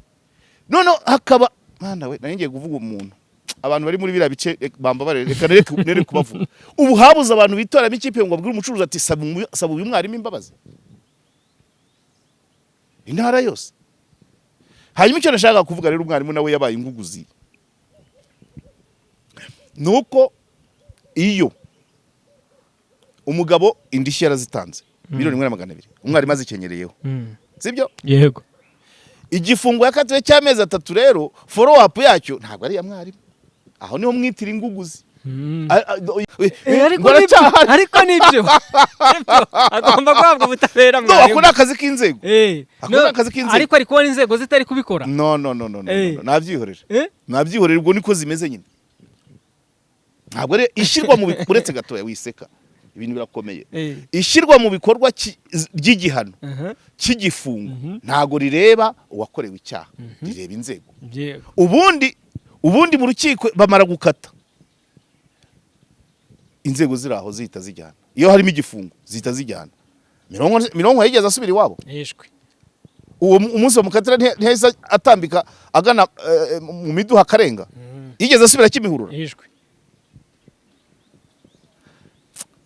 None hakaba, mwana we, nari ngiye kuvuga umuntu, abantu bari muri biriya bice, bambabarire, reka nereke kubavuga. Ubu habuze abantu bitoramo ikipe ngo babwire umucuruzi ati: "Saba uyu mwarimu imbabazi," intara yose. Hanyuma icyo nashakaga kuvuga rero, umwarimu nawe yabaye inguguzi, ni uko iyo umugabo indishyi yarazitanze, 1,200,000, umwarimu azikenyereyeho, sibyo? Yego. Igifungo yakatiwe cy'amezi 3 rero, follow up yacyo ntabwo ari iya mwarimu. Aho niho mwitira inguguzi. Ariko Ngo nibyo. aracyahari. Ariko nibyo. Nibyo. Agomba guhabwa ubutabera No, mwarimu. ako ni akazi k'inzego. Ako No, ni akazi k'inzego. Ariko ari kubona inzego zitari kubikora. No, no, no, no, no, no, nabyihorera. Nabyihorera, ubwo niko zimeze nyine. Ntabwo ari ishyirwa mu uretse gatoya wiseka, ibintu birakomeye. Ishyirwa mu bikorwa ry'igihano cy'igifungo ntago rireba uwakorewe icyaha, rireba inzego. Ubundi mu rukiko bamara gukata, inzego ziri aho zihita zijyana. Iyo harimo igifungo zihita zijyana. Mironko yigeze asubira iwabo? Yishwe. Uwo umunsi bamukatira ntiyahise atambika agana mu miduha akarenga? Yigeze asubira Kimihurura? Yishwe.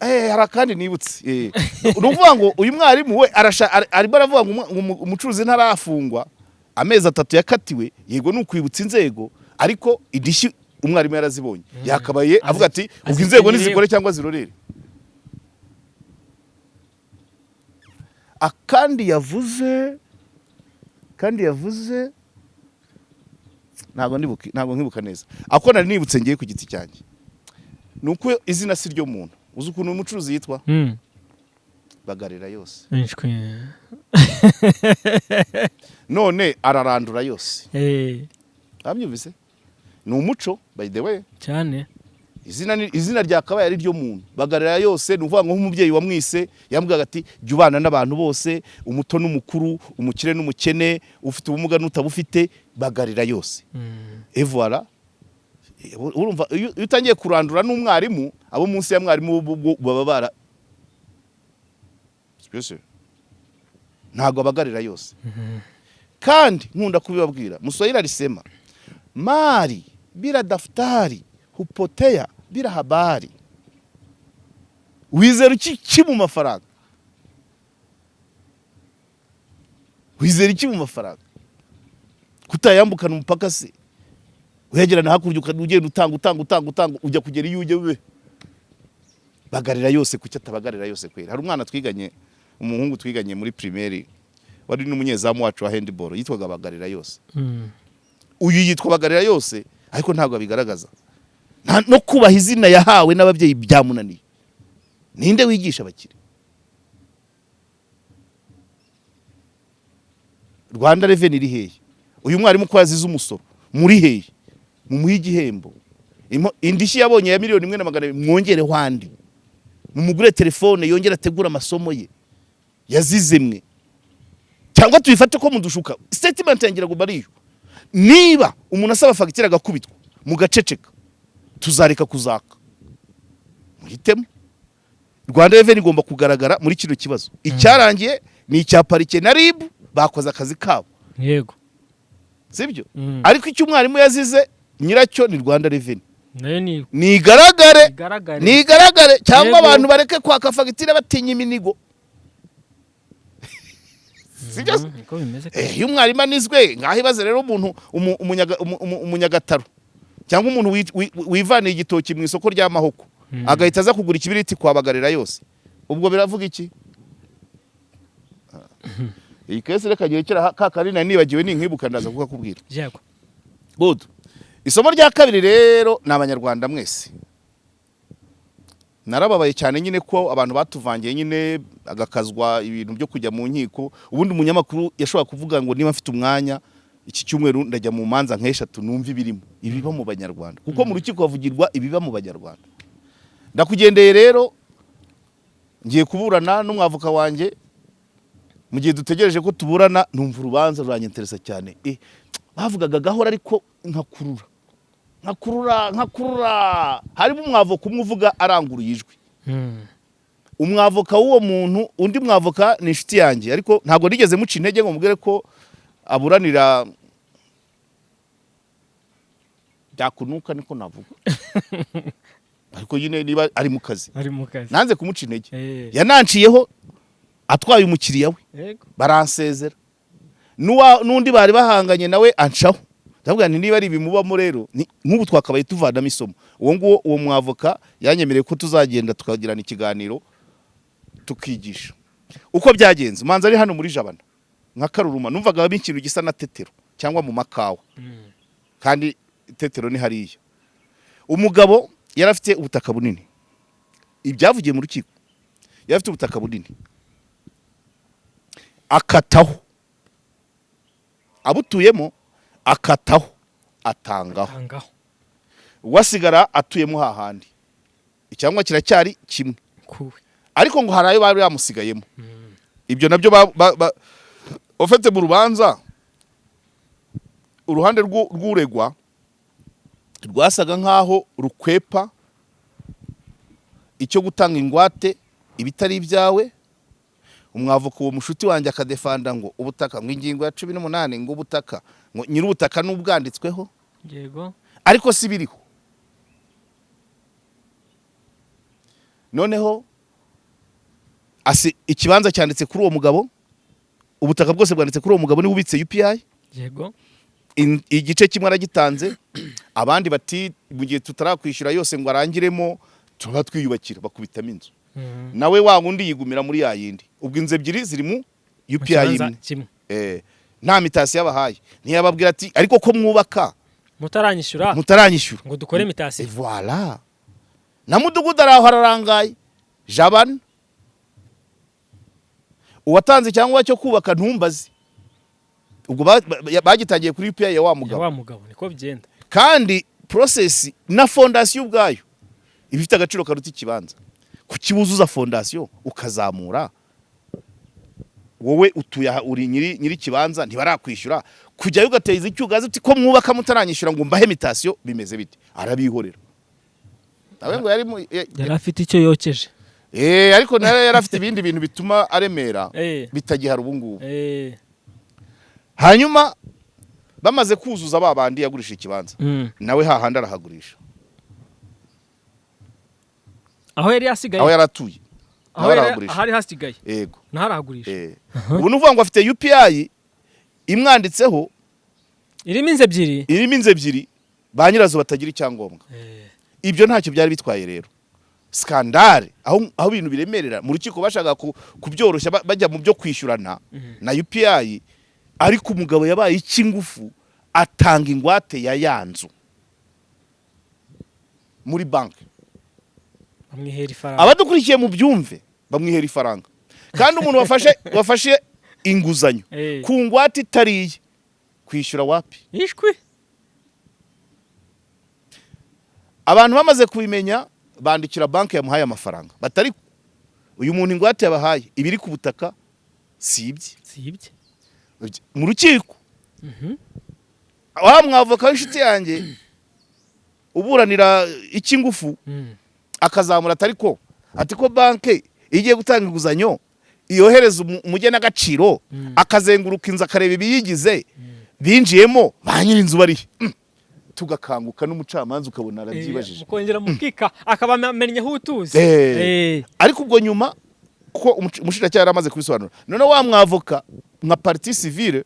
Hari akandi nibutse. Ni ukuvuga ngo uyu mwarimu we arimo aravuga ngo umucuruzi ntarafungwa amezi 3 yakatiwe. Yego, ni ukwibutsa inzego, ariko indishyi umwarimu yarazibonye, yakabaye avuga ati ubwo inzego Azikenyereye. nizikore cyangwa zirorere. Akandi yavuze, kandi yavuze, ntabwo ndibuka, ntabwo nkibuka neza. Ako nari nibutse ngiye ku giti cyanjye ni uko izina si ryo muntu. Uzi ukuntu uyu mucuruzi yitwa? Bagarira yose. Yishwe. None ararandura yose. Wabyumvise? Ni umuco, by the way. Cyane. Izina ryakabaye ari ryo muntu. Bagarira yose, ni ukuvuga ngo nk'umubyeyi wamwise yambwiraga ati: "Jya ubana n'abantu bose, umuto n'umukuru, umukire n'umukene, ufite ubumuga n'utabufite, bagarira yose." Et voilà. Urumva iyo utangiye kurandura n'umwarimu, abo munsi ya mwarimu bo baba bara. Bien, ntabwo abagarira yose. Kandi nkunda kubibabwira, Muswahili alisema: "Mali bila daftari hupotea bila habari." Wizera iki mu mafaranga? Wizera iki mu mafaranga kutayambukana umupaka se, uyagerana hakurya, ugenda utanga, utanga, utanga, utanga, ujya kugera iyo ujya ube bagarira yose? Kuki atabagarira yose kwera? Hari umwana twiganye, umuhungu twiganye muri primaire, wari n'umunyezamu wacu wa handball, yitwaga Bagarira yose. Uyu yitwa Bagarira yose, ariko ntabwo abigaragaza. No kubaha izina yahawe n'ababyeyi byamunaniye. Ninde wigisha abakire? Rwanda Revenue iri hehe? Uyu mwarimu ko yazize umusoro, muri hehe? Mumuhe igihembo. Indishyi yabonye ya 1,200,000, mwongereho andi, mumugure telefone yongere ategure amasomo ye yazize mwe, cyangwa tubifate ko mudushuka. Statement yangira ngo ariyo: niba umuntu asaba fagitire agakubitwa mugaceceka, tuzareka kuzaka. Muhitemo. Rwanda Revenue igomba kugaragara muri kino kibazo. Icyarangiye ni icya parike na RIB, bakoze akazi kabo. Sibyo? Ariko icyo umwarimu yazize, nyiracyo ni Rwanda Revenue. Nayo ni Nigaragare. Igaragare. Nigaragare, cyangwa abantu bareke kwaka fagitire batinya iminigo, sibyo se? Niko bimeze. Iyo umwarimu anizwe, ngaho ibaze rero umuntu umunyagataro. Cyangwa umuntu wivaniye igitoki mu isoko rya Mahoko, agahita aza kugura ikibiriti kwa Bagarira yose, ubwo biravuga iki? Iyi case reka ngerekera ka kandi nari nibagiwe, ninkibuka ndaza kukakubwira. Yego. Good. Isomo rya kabiri rero ni abanyarwanda mwese. Narababaye cyane nyine ko abantu batuvangiye nyine, agakazwa ibintu byo kujya mu nkiko. Ubundi umunyamakuru yashobora kuvuga ngo niba mfite umwanya iki cyumweru ndajya mu manza nk'eshatu, numva ibirimo ibiba mu banyarwanda, kuko mu rukiko havugirwa ibiba mu banyarwanda. Ndakugendeye rero, ngiye kuburana n'umwavoka wanjye. Mu gihe dutegereje ko tuburana, numva urubanza ruranyenteresa cyane. Bavugaga gahoro ariko nkakurura, nkakurura, nkakurura. Harimo umwavoka umwe uvuga aranguruye ijwi. Umwavoka w'uwo muntu, undi mwavoka ni inshuti yanjye, ariko ntabwo nigeze muca intege ngo mubwire ko aburanira byakunuka, niko navuga, ariko nyine niba ari mu kazi. Ari mu kazi. Nanze kumuca intege. Yananciyeho atwaye umukiriya we. Baransezera. N'undi bari bahanganye nawe ancaho. Ndavuga nti niba ari ibimubamo rero, nk'ubu twakabaye tuvanamo isomo. Uwo nguwo, uwo mwavoka yanyemereye ko tuzagenda tukagirana ikiganiro, tukigisha uko byagenze. Manza ari hano muri Jabana nka Karuruma, numvaga habamo ikintu gisa na Tetero cyangwa mu Makawa, kandi Tetero ni hariya. Umugabo yari afite ubutaka bunini, ibyavugiye mu rukiko, yari afite ubutaka bunini, akataho, abutuyemo, akataho, atangaho. Atangaho. Uwasigara atuyemo hahandi, icyangombwa kiracyari kimwe. Kuwe. Ariko ngo hari ayo bari bamusigayemo. Ibyo nabyo ufite mu rubanza, uruhande rw'uregwa rwasaga nk'aho rukwepa icyo gutanga ingwate ibitari ibyawe. Umwavoka, uwo mushuti wanjye, akadefanda ngo ubutaka, ngo ingingo ya 18, ngo ubutaka, ngo nyir'ubutaka n'ubwanditsweho. Ariko si biriho. Noneho ikibanza cyanditse kuri uwo mugabo, ubutaka bwose bwanditse kuri uwo mugabo, niwe ubitse UPI. Igice kimwe aragitanze, abandi bati mu gihe tutarakwishyura yose ngo arangiremo, tuba twiyubakira, bakubitamo inzu. Nawe wa wundi yigumira muri ya yindi. Ubwo inzu ebyiri ziri mu Mu UPI kibanza imwe. kimwe. Nta mutation yabahaye, ntiyababwira ati ariko ko mwubaka mutaranyishyura mutaranyishyura ngo dukore mutation. Et voilà. Na mudugudu araho ararangaye. Jabana, uwatanze icyangombwa cyo kubaka ntumbaze. Ubwo bagitangiye kuri UPI ya wa Ya mugabo. wa mugabo, niko bigenda. Kandi process na fondation ubwayo iba ifite agaciro karuta ikibanza. Kukibuzuza fondation ukazamura, wowe utuye aha, uri nyiri ikibanza, ntibarakwishyura, kujyayo ugateza icyugazi uti ko mwubaka mutaranyishyura ngo mbahe mutation, bimeze bite? Arabihorera. Nawe ngo yari Yari afite icyo yokeje. Ariko nawe yari afite ibindi bintu bituma aremera bitagihari ubu ngubu. Hanyuma bamaze kuzuza ba bandi yagurisha ikibanza, nawe hahandi arahagurisha. Aho yari yasigaye. Aho yari atuye. Aho nawe yari arahagurisha. ahari hasigaye. Yego. Naho arahagurisha. Ubu ni ukuvuga ngo afite UPI imwanditseho irimo inzu ebyiri. Irimo inzu ebyiri, ba nyirazo batagira icyangombwa. Ibyo ntacyo byari bitwaye rero. Scandale aho ibintu biremerera mu rukiko, bashaka kubyoroshya, bajya mu byo kwishyurana na UPI, ariko umugabo yabaye icy'ingufu, atanga ingwate ya ya nzu muri banki. Bamwihera ifaranga. Abadukurikiye mu byumve, bamwihera ifaranga. Kandi umuntu wafashe inguzanyo ku ngwate itariye, kwishyura wapi? Ishwi. Abantu bamaze kubimenya bandikira banki yamuhaye amafaranga, batari uyu muntu ingwate yabahaye ibiri ku butaka si ibye. Si ibye. Mu rukiko, wa mwavoka w'inshuti yanjye uburanira icy'ingufu akazamura atari ko, ati ko banki igiye gutanga inguzanyo yohereza umugenagaciro, akazenguruka inzu, akareba ibiyigize, binjiyemo, ba nyir'inzu barihe? Tugakanguka n'umucamanza ukabona arabyibajije. Mukongera mukika akaba amennye aho utuzi. Ariko ubwo nyuma ko umushinjacyaha yari amaze kubisobanura, noneho wa mwavoka nka partie civile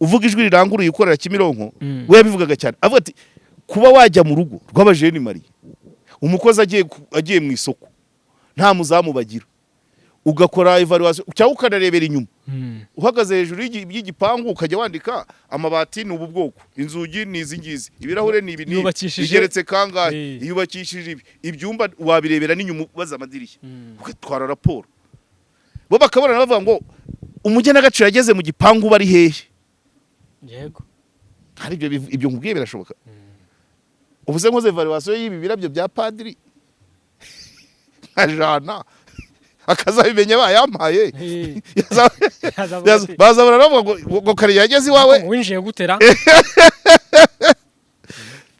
uvuga ijwi riranguruye ukorera Kimironko, we yabivugaga cyane avuga ati Kuba wajya mu rugo rw'abajeunes mariés, umukozi agiye mu isoko, nta muzamu bagira, ugakora evaluation cyangwa ukanarebera inyuma, uhagaze hejuru y'igipangu, ukajya wandika: amabati ni ubu bwoko, inzugi ni izi ngizi, ibirahure ni ibi n'ibi, igeretse kangahe, yubakishije ibi, ibyumba wabirebera n'inyuma ubaza amadirishya, ugatwara raporo, bo bakabona bavuga ngo umugenagaciro yageze mu gipangu, bari hehe? Hari ibyo ibyo nkubwiye birashoboka. Ubu se nkoze evaluation y'ibi birabyo bya padiri nkajana, akazabimenya bayampaye? Azavuga ati, Bazabona bavuga ngo kare yageze iwawe. "Ngo winjiye gutera?"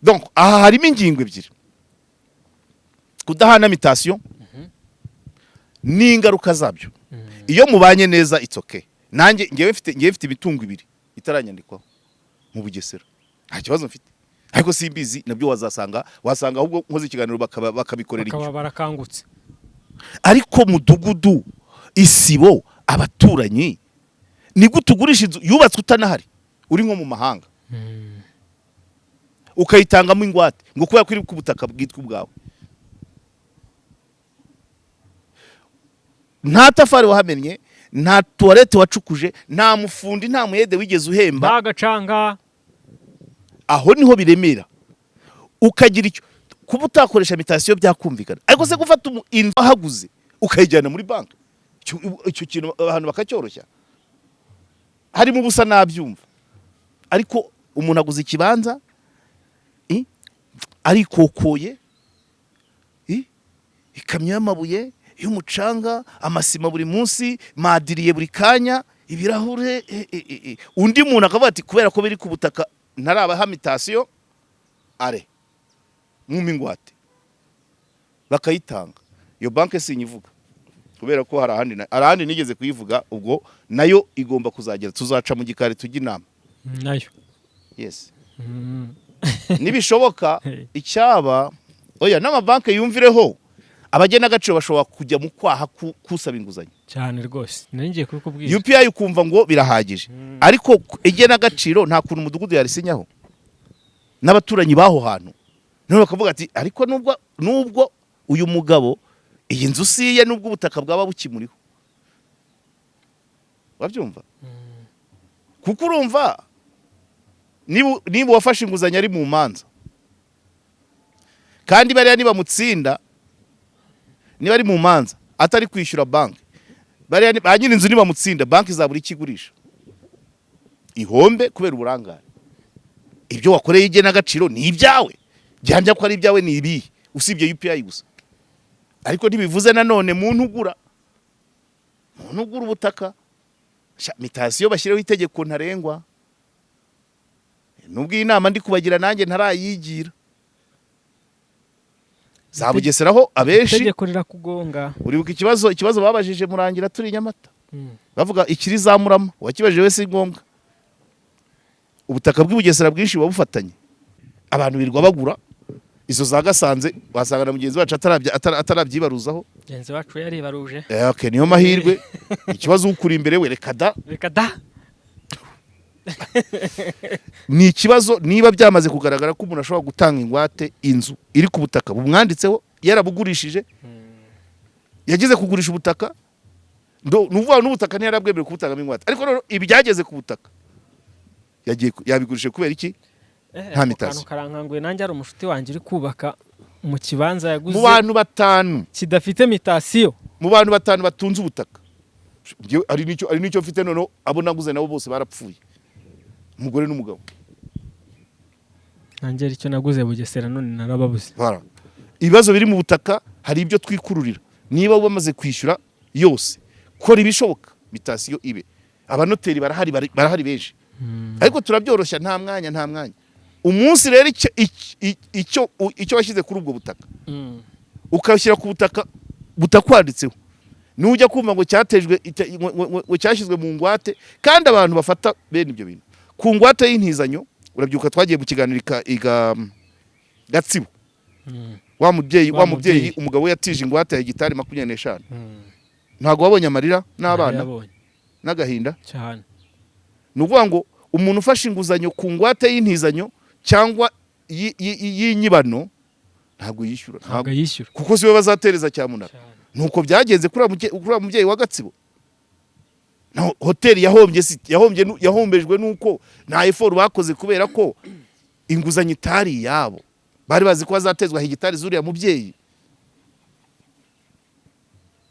Donc aha harimo ingingo ebyiri: kudahana mutation n'ingaruka zabyo. Iyo mubanye neza, it's okay. Nanjye ngewe mfite imitungo ibiri itaranyandikwaho mu Bugesera, nta kibazo mfite, ariko simbizi nabyo wazasanga, wasanga ahubwo nkoze ikiganiro bakabikorera bakaba icyo. Barakangutse. Ariko mudugudu, isibo, abaturanyi, ni gute ugurisha inzu yubatswe utanahari, uri nko mu mahanga, ukayitangamo ingwate ngo kubera ko iri ku butaka bwitwa ubwawe, nta tafari wahamennye, nta toilette wacukuje, nta mufundi, nta muyede wigeze uhemba? Nta gacanga. Aho niho biremera. Ukagira icyo kuba utakoresha mutation byakumvikana, ariko se gufata inzu wahaguze ukayijyana muri banki, icyo kintu abantu bakacyoroshya, harimo ubusa, nabyumva. Ariko umuntu aguze ikibanza, arikokoye, ikamyo y'amabuye, y'umucanga, amasima buri munsi, madiriye buri kanya, ibirahure, Undi muntu akavuga ati kubera ko biri ku butaka ntarabaha mutation, are mwumpe ingwate, bakayitanga. Iyo banki sinyivuga kubera ko hari ahandi nigeze kuyivuga. Ubwo nayo igomba kuzagera, tuzaca mu gikari tujya inama. Nayo. Yes. Nibishoboka. Icyaba oya n'amabanki yumvireho, abagenagaciro bashobora kujya mu kwaha kusaba inguzanyo. Cyane rwose, nari ngiye kubikubwira. UPI ukumva ngo birahagije, ariko igenagaciro nta kuntu umudugudu yarisinyaho n'abaturanyi b'aho hantu, none bakavuga ati ariko nubwo uyu mugabo iyi nzu si iye, nubwo ubutaka bwaba bukimuriho, wabyumva? Kuko urumva niba uwafashe inguzanyo ari mu manza, kandi bariya nibamutsinda, niba ari mu manza atari kwishyura banki, bariya ba nyiri inzu nibamutsinda, banki izabura icyo igurisha, ihombe kubera uburangare. Ibyo wakoreye igenagaciro ni ibyawe, gihamya ko ari ibyawe ni ibihe usibye UPI gusa? Ariko ntibivuze nanone muntu ugura ubutaka. Sha, mutation bashyireho itegeko ntarengwa, nubwo iyi nama ndi kubagira nanjye ntarayigira. Za Bugeseraho abenshi Itegeko rirakugonga. Uribuka ikibazo babajije Murangira turi i Nyamata, bavuga ikiri za Murama? Wakibajije we, si ngombwa. Ubutaka bw'i Bugesera bwinshi buba bufatanye, abantu birirwa bagura izo za Gasanze, wasanga na mugenzi wacu atarabyibaruzaho. Mugenzi wacu yaribaruje. Okay, niyo mahirwe. Ikibazo ukuri imbere we, reka da. Reka da. Ni ikibazo niba byamaze kugaragara ko umuntu ashobora gutanga ingwate inzu iri ku butaka bumwanditseho, yarabugurishije, yagize kugurisha ubutaka, ni ukuvuga n'ubutaka ntiyarabwemerewe kubutangamo ingwate, ariko noneho ibyageze ku butaka yagiye yabigurishije kubera iki? Nta Ako mutation. kantu karankanguye nanjye. Hari umushuti wanjye uri kubaka mu kibanza yaguze Mu bantu batanu kidafite mutation. Mu bantu batanu batunze ubutaka. Njyewe hari n'icyo mfite, noneho abo naguze nabo bose barapfuye, umugore n'umugabo. Nanjye hari icyo naguze Bugesera, none narababuze. Bara. Ibibazo biri mu butaka, hari ibyo twikururira. Niba bamaze kwishyura yose, kora ibishoboka mutation ibe. Abanoteri barahari, barahari benshi, ariko turabyoroshya, nta mwanya, nta mwanya. Umunsi rero icyo washyize kuri ubwo butaka, ukashyira ku butaka butakwanditseho, nujya kumva ngo cyatejwe ngo cyashyizwe mu ngwate, kandi abantu bafata bene ibyo bintu ku ngwate y'intizanyo. Urabyuka twagiye mu kiganiro iga Gatsibo, wa mubyeyi, Wa wa mubyeyi, mubyeyi. umugabo we yatije ingwate ya hegitari 25. Ntabwo wabonye amarira n'abana Narayabonye. n'agahinda? Cyane. Ni ukuvuga ngo umuntu ufashe inguzanyo ku ngwate y'intizanyo cyangwa y'inyibano ntabwo yishyura. Ntabwo Ntabwo yishyura. Kuko siwe bazatereza cyamunara. Cyane. Nuko byagenze kuri uriya mubyeyi wa Gatsibo. No, hoteli yahombye si yahombye yahombejwe nuko nta effort bakoze, kubera ko inguzanyo itari iyabo. Bari bazi ko bazatezwa hegitari z'uriya mubyeyi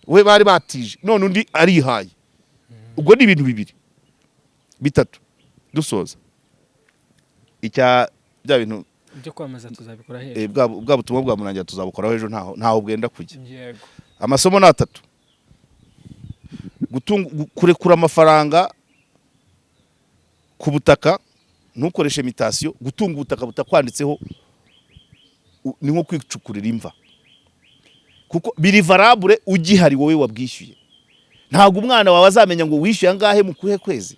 we bari batije, none undi arihaye. Ubwo ni ibintu bibiri bitatu dusoza icya bya bintu. Ibyo kwamamaza tuzabikora hehe? Bwa butumwa bwa Murangira tuzabukoraho ejo, ntaho bwenda kujya. Yego. Amasomo ni atatu: kurekura amafaranga ku butaka, ntukoreshe mutation. Gutunga ubutaka butakwanditseho ni nko kwicukurira imva, kuko biri valable ugihari wowe wabwishyuye. Ntabwo umwana wawe azamenya ngo wishyuye angahe mu kuhe kwezi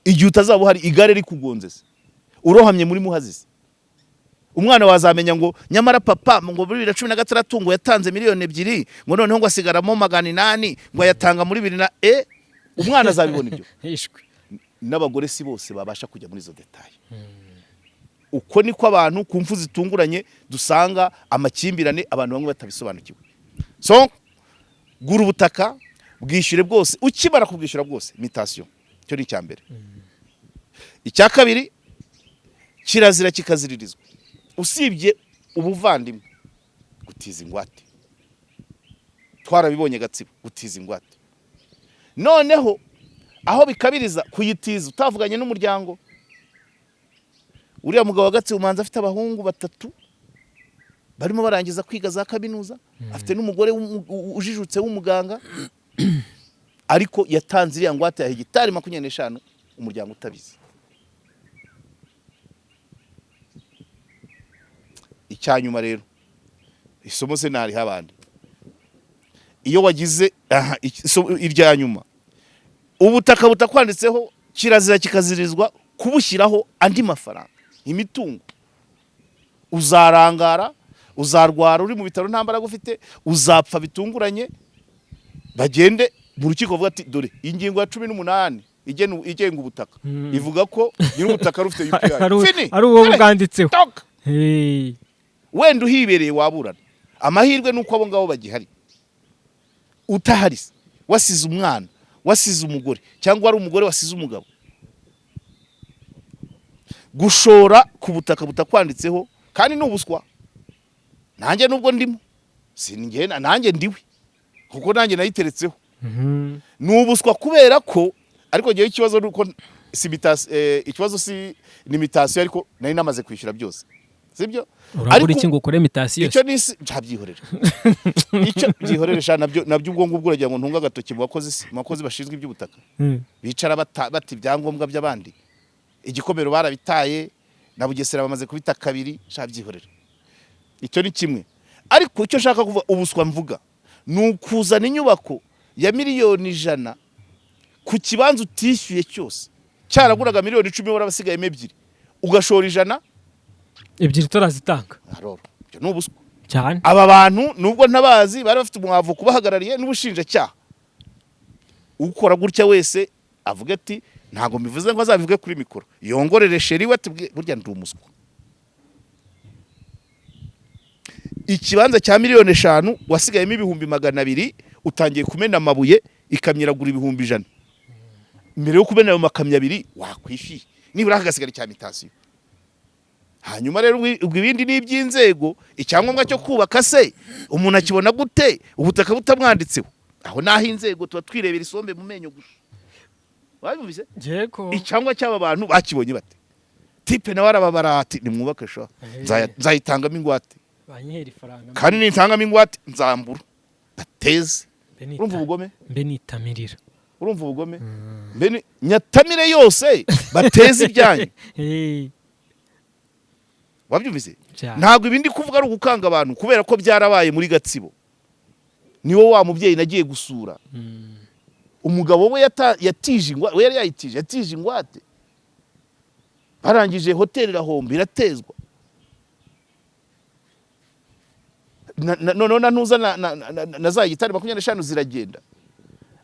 igihe utazaba uhari. Igare rikugonze se, urohamye muri Muhazi se, umwana wazamenya ngo nyamara papa ngo muri 2016 ngo yatanze miliyoni 2, ngo noneho ngo asigaramo 800, ngo ayatanga muri bibiri na umwana azabibona ibyo? Hishwe. N'abagore si bose babasha kujya muri izo détails. Uko niko abantu ku mfu zitunguranye dusanga amakimbirane, abantu bamwe batabisobanukiwe. So gura ubutaka, bwishyure bwose. Ukimara kubwishyura bwose, mutation. Icyo ni icya mbere. Icya kabiri, kirazira kikaziririzwa, usibye ubuvandimwe, gutiza ingwate. Twarabibonye Gatsibo, gutiza ingwate. Noneho aho bikabiriza, kuyitiza utavuganye n'umuryango. Uriya mugabo wa Gatsibo umanza afite abahungu batatu barimo barangiza kwiga za kaminuza, afite n'umugore ujijutse w'umuganga, ariko yatanze iriya ngwate ya hegitari 25 umuryango utabizi. Icyanyuma rero, isomo se nariha abandi iyo wagize aha, isomo irya nyuma: ubutaka butakwanditseho kirazira kikazirizwa kubushyiraho andi mafaranga, imitungo. Uzarangara, uzarwara uri mu bitaro nta mbaraga ufite, uzapfa bitunguranye, bagende mu rukiko bavuga ati: "Dore ingingo ya 18 igenga ubutaka ivuga ko nyir'ubutaka ari ufite UPI." Fini. Ari uwo Fini. bwanditseho. Toka. Hey. Wenda uhibereye waburana. Amahirwe ni uko abo ngabo bagihari. Utahari se, wasize umwana, wasize umugore, cyangwa ari umugore wasize umugabo, gushora ku butaka butakwanditseho kandi ni ubuswa. Nanjye nubwo ndimo sinjye, nanjye ndiwe, kuko nanjye nayiteretseho. Ni ubuswa kubera ko, ariko ngewe ikibazo ni uko si ikibazo si ni mutation, ariko nari namaze kwishyura byose, sibyo? Urabura Ariko iki ngo ukore mutation? Icyo ni isi byihorere, icyo byihorere sha. Nabyo ubwo ngubwo uragira ngo ntunge agatoki mu bakozi se, mu bakozi bashinzwe iby'ubutaka bicara bata ibyangombwa by'abandi. Igikomero barabitaye, na Bugesera bamaze kubita kabiri. Sha, byihorere, icyo ni kimwe. Ariko icyo nshaka kuvuga, ubuswa mvuga ni ukuzana inyubako ya miliyoni 100 ku kibanza utishyuye cyose, cyaraguraga miliyoni 10, warabasigayemo 2, ugashora 100. 2 turazitanga. Aroro, ibyo ni ubuswa. Cyane. Aba bantu nubwo ntabazi, bari bafite umwavu kubahagarariye n'ubushinjacyaha. Ukora gutya wese avuga ati: "Ntabwo mbivuze", ngo azabivuge kuri mikoro, yongorere chéri we ati: "Burya ndi umuswa." Ikibanza cya miliyoni 5 wasigayemo 200,000, utangiye kumena amabuye, ikamyo iragura 100,000. Mbere yo kumena ayo makamyo abiri wakwishyuye nibura hagasigara icya mutation. Hanyuma rero ubwo ibindi ni iby'inzego. Icyangombwa cyo kubaka se umuntu akibona gute ubutaka butamwanditseho? Aho naho inzego tuba twirebera isombe mu menyo gusa. Wabyumvise? Yego. Icyangombwa cy'aba bantu bakibonye bate? Type nawe arababara ati: "Nimwubake sha, nzayitangamo ingwate." Banyihera ifaranga. Kandi nitangamo ingwate nzambura bateze. Mbe nita- Urumva ubugome? Mbe nitamirira. Urumva ubugome? Mbe nyatamire yose bateze ibyanyu. Hey, Wabyumvise? Cyane. Ntabwo ibindi kuvuga ari ugukanga abantu, kubera ko byarabaye muri Gatsibo. Niwo wa mubyeyi nagiye gusura, umugabo we yatije ingwate, we yari yayitije, yatije ingwate, barangije hoteli irahomba, iratezwa. Noneho na ntuza na za gitari 25 ziragenda.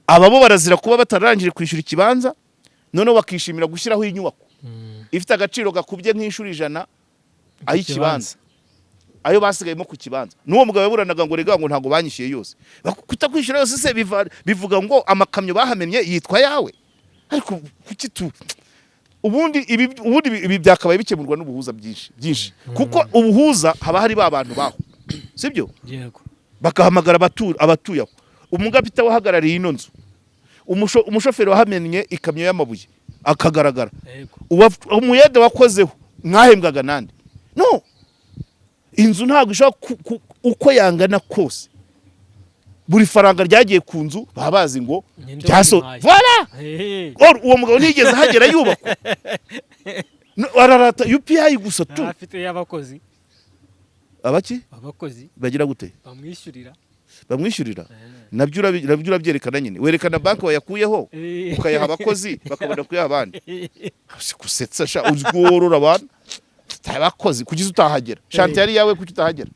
Ababo barazira kuba batararangije kwishyura ikibanza, noneho bakishimira gushyiraho inyubako ifite agaciro gakubye nk'inshuro 100. Ay'ikibanza, ayo basigayemo ku kibanza. N'uwo mugabo yaburanaga ngo rega, ngo ntabwo banyishyuye yose. Kutakwishyura yose se bivuga ngo amakamyo bahamennye yitwa yawe? Ariko kuki tu ubundi ibi, ubundi ibi byakabaye bikemurwa n'ubuhuza byinshi byinshi, kuko ubuhuza haba hari ba bantu baho, sibyo? Yego. Bagahamagara abatuye aho, umugapita wahagarariye ino nzu, umushoferi wahamennye ikamyo y'amabuye akagaragara, umuyede wakozeho mwahembwaga nande. No inzu ntabwo ishobora uko yangana kose, buri faranga ryagiye ku nzu baba bazi ngo Ninde ryaso wabimpaye? Voilà. Hey. Or, uwo mugabo ntiyigeze ahagera yubakwa. No, ararata UPI gusa tu. Afite y'abakozi. Abaki? Abakozi. Bagira gute? Bamwishyurira. Bamwishyurira. Nabyo urabyerekana nyine, werekana banki wayakuyeho, ukayaha abakozi, bakabona kuyaha abandi. Si gusetsa sha, uzi ko worora abantu abakozi kugize utahagera, chantier yari yawe, kuki utahagera?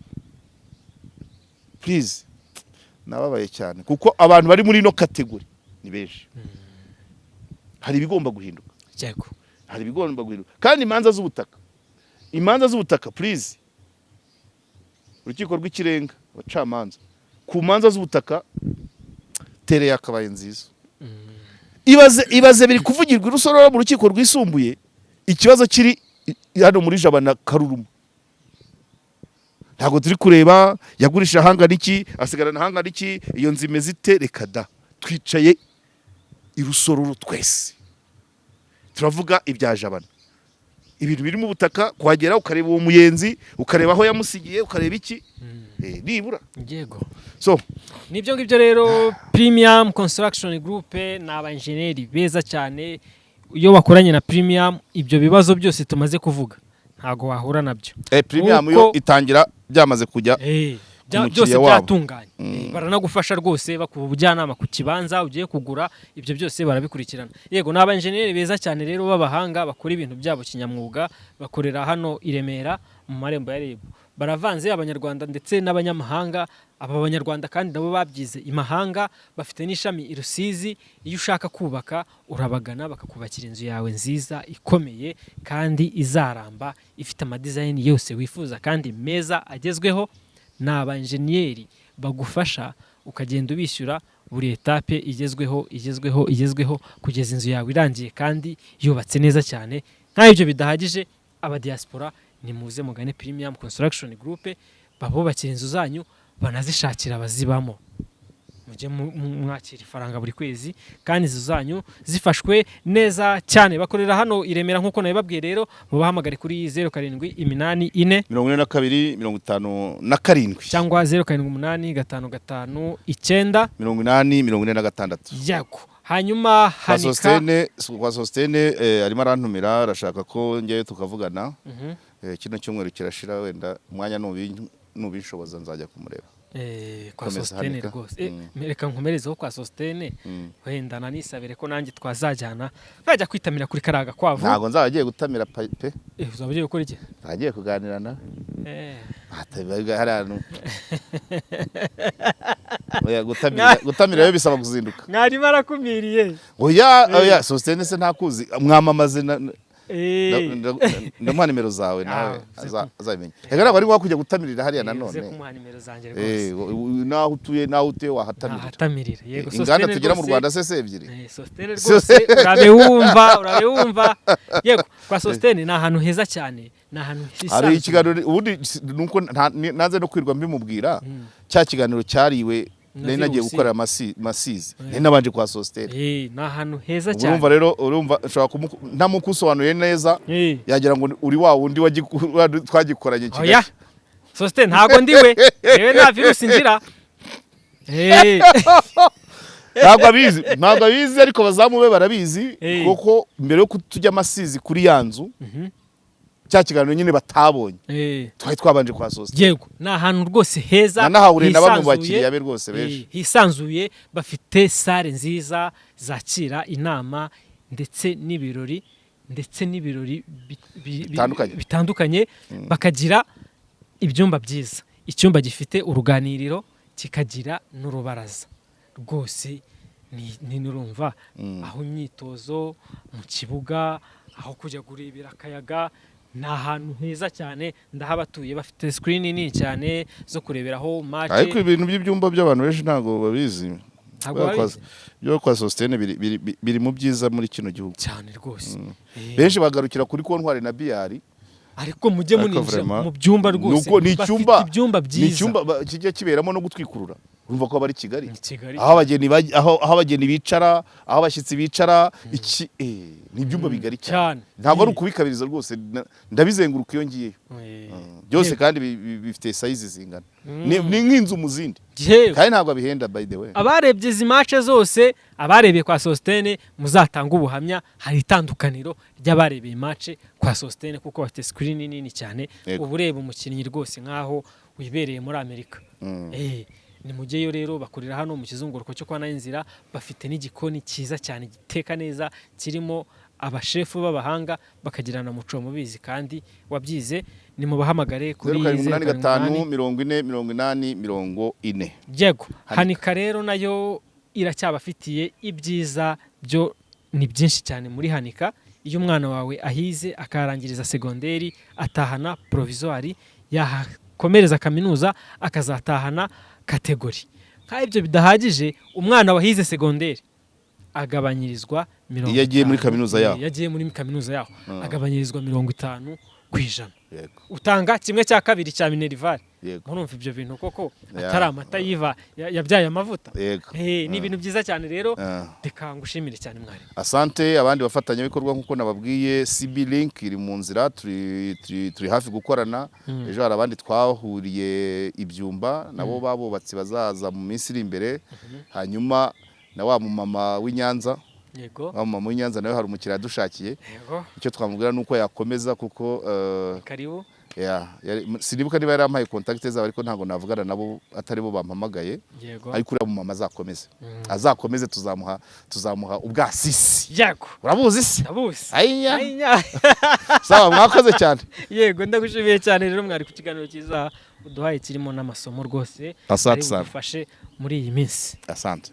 Please, nababaye cyane kuko abantu bari muri ino catégorie ni benshi. Hari ibigomba guhinduka. Hari ibigomba guhinduka. Kandi imanza z'ubutaka, please, Urukiko rw'Ikirenga, abacamanza ku manza z'ubutaka, tere yakabaye nziza. Ibaze, ibaze, biri kuvugirwa i Rusororo mu rukiko rwisumbuye, ikibazo kiri hano muri Jabana Karuruma. Ntabwo turi kureba yagurishije ahangana iki, asigarana ahangana iki, iyo nzu imeze ite. Reka da, twicaye i Rusororo twese turavuga ibya Jabana, ibintu biri mu butaka, kuhagera ukareba uwo muyenzi, ukareba aho yamusigiye, ukareba iki, nibura. So Nibyo ngibyo rero. Premium Construction Group ni abajeneri beza cyane. Iyo wakoranye na Premium, ibyo bibazo byose tumaze kuvuga ntago wahura nabyo. Premium yo itangira byamaze kujya Byose mukiriya wabo. byatunganye. Baranagufasha rwose, bakuha ubujyanama ku kibanza ugiye kugura, ibyo byose barabikurikirana. Yego, ni abajeneri beza cyane rero b'abahanga, bakora ibintu byabo kinyamwuga. Bakorera hano i Remera mu marembo ya RIB. Baravanze, Abanyarwanda ndetse n'abanyamahanga. Aba banyarwanda kandi nabo babyize imahanga, bafite n'ishami i Rusizi. Iyo ushaka kubaka urabagana, bakakubakira inzu yawe nziza ikomeye kandi izaramba, ifite ama design yose wifuza kandi meza agezweho. Ni abanjeniyeri bagufasha, ukagenda ubishyura buri étape igezweho, igezweho, igezweho, kugeza inzu yawe irangiye kandi yubatse neza cyane. Nk'aho ibyo bidahagije, abadiaspora nimuze mugane Premium Construction Group, babubakira inzu zanyu, banazishakira abazibamo, mujye mwakira ifaranga buri kwezi kandi inzu zanyu zifashwe neza cyane. Bakorera hano i Remera nk'uko nabibabwiye. Rero mubahamagare kuri 0784 42 57 cyangwa 078559 80 46. Yego, hanyuma Kwa Hanika. Sostene, kwa Sostene, arimo arantumira, arashaka ko njyayo tukavugana. Kino cyumweru kirashira, wenda umwanya nubinshoboza nzajya kumureba. Kwa Komeza, Sostene Hanika. rwose. Reka nkomerezeho kwa Sostene. Wenda nanisabire ko nanjye twazajyana, nkajya kwitamira kuri kariya gakwavu. Ntabwo nzaba agiye gutamira pe. Uzaba ugiye gukora iki? Agiye kuganira nawe. Hariya hantu. Oya, gutamira yo bisaba kuzinduka. Mwarimu arakumiriye. Oya, oya, Sostene se ntakuzi, mwamamaze ndamuha nimero zawe nawe. Ah, azabimenya. Reka, ntabwo ari ngombwa kujya gutamirira hariya Uze nanone. kumuha nimero zanjye rwose. Naho utuye wahatamirira. Nahatamirira, yego. Inganda Sostene tugira mu rwose. Rwanda se ebyiri. Sostene rwose, urabe wumva, urabe wumva. Yego, kwa Sostene ni ahantu heza cyane, ni ahantu Hari hisanzuye. ikiganiro ubundi nuko nanze no kwirwa mbimubwira, cya kiganiro cyariwe Na nari nagiye virusi. gukorera masizi, nari nabanje kwa Sostene. Ni ahantu heza Ubu cyane. Urumva rero, urumva nshobora ntamukusobanuye neza, yagira ngo uri wa wundi twagikoranye Oya. Kigali. Sostene ntago ndiwe, yewe nta virusi ngira. Ntabwo abizi, ntabwo abizi, ariko bazamu be barabizi, kuko mbere yo tujya amasizi kuri ya nzu, cya kiganiro nyine batabonye, twari twabanje kwa Sostene. Yego, ni ahantu rwose heza, Nanahahuriye na bamwe mu hisanzuye. bakiriya be rwose benshi. Hisanzuye, bafite salle nziza zakira inama ndetse n'ibirori Bitandukanye. bitandukanye. Bakagira ibyumba byiza, icyumba gifite uruganiriro kikagira n'urubaraza rwose. Ni nurumva aho imyitozo mu kibuga, aho kujya kurebera akayaga. Ni ahantu heza cyane, ndahabatuye. Bafite screen nini cyane zo kureberaho match. Ariko ibintu by'ibyumba by'abantu benshi ntabwo babizi. Ntabwo babizi. Byo kwa Sositene biri mu byiza muri kino gihugu. Cyane rwose. Benshi bagarukira kuri kontwari na biyari. Ariko mujye Ariko muninjira vraiment, mu byumba rwose. Nuko ni Bafite icyumba ibyumba ni byiza. icyumba kijya kiberamo no gutwikurura, urumva ko aba ari Kigali. Ni Kigali. Aho abageni bicara, aho abashyitsi bicara, iki ni ibyumba bigari cyane. Cyane. Ntabwo ari ukubikabiriza rwose, ndabizenguruka iyo ngiyeyo. Byose kandi bifite size zingana. Ni nk'inzu mu zindi. Yewe. Kandi ntabwo abihenda, by the way. Abarebye izi match zose, abarebeye kwa Sositene, muzatanga ubuhamya. Hari itandukaniro ry'abarebeye match kwa Sositene, kuko bafite screen nini cyane. Uba ureba umukinnyi rwose nk'aho wibereye muri Amerika. Nimujyeyo rero, bakorera hano mu kizunguruko cyo kwa Nayinzira. Bafite n'igikoni cyiza cyane giteka neza, kirimo abashefu b'abahanga, bakagirana muco mubizi kandi wabyize. Nimubahamagare kuri 0785 078 40 80 40. Yego. Hanika. Hanika rero nayo iracyabafitiye ibyiza, byo ni byinshi cyane muri Hanika. Iyo umwana wawe ahize akarangiriza segonderi, atahana provisoire, yahakomereza kaminuza akazatahana catégorie. Nk'aho ibyo bidahagije, umwana wahize segonderi agabanyirizwa mirongo Iyo agiye muri itanu. kaminuza yaho. Iyo agiye muri kaminuza yaho agabanyirizwa 50%. Yego. Utanga 1/2 cya minerval. Murumva ibyo bintu koko atari amata yiva yabyaye amavuta? Yego. Ni ibintu byiza cyane rero. Reka ngushimire cyane, mwarimu. Asante. Abandi bafatanyabikorwa, nk'uko nababwiye, CB Link iri mu nzira, turi hafi gukorana. Ejo hari abandi twahuriye ibyumba nabo babubatsi bazaza mu minsi iri imbere. Hanyuma na wa mumama w'i Nyanza, wa mumama w'i Nyanza nawe hari umukiriya yadushakiye. Icyo twamubwira ni uko yakomeza kuko Karibu. Ya, sinibuka niba yarampaye contact zabo, ariko ntabwo navugana nabo atari bo bampamagaye. Ariko uriya mumama azakomeze, azakomeze, tuzamuha ubwasisi. Urabuzi se? Ndabuzi. Ayinya. Ayinya. Sawa, mwakoze cyane. Yego, ndagushimiye cyane rero mwari ku kiganiro cyiza uduhaye kirimo n'amasomo rwose Asante ari sana. budufashe muri iyi minsi. Asante.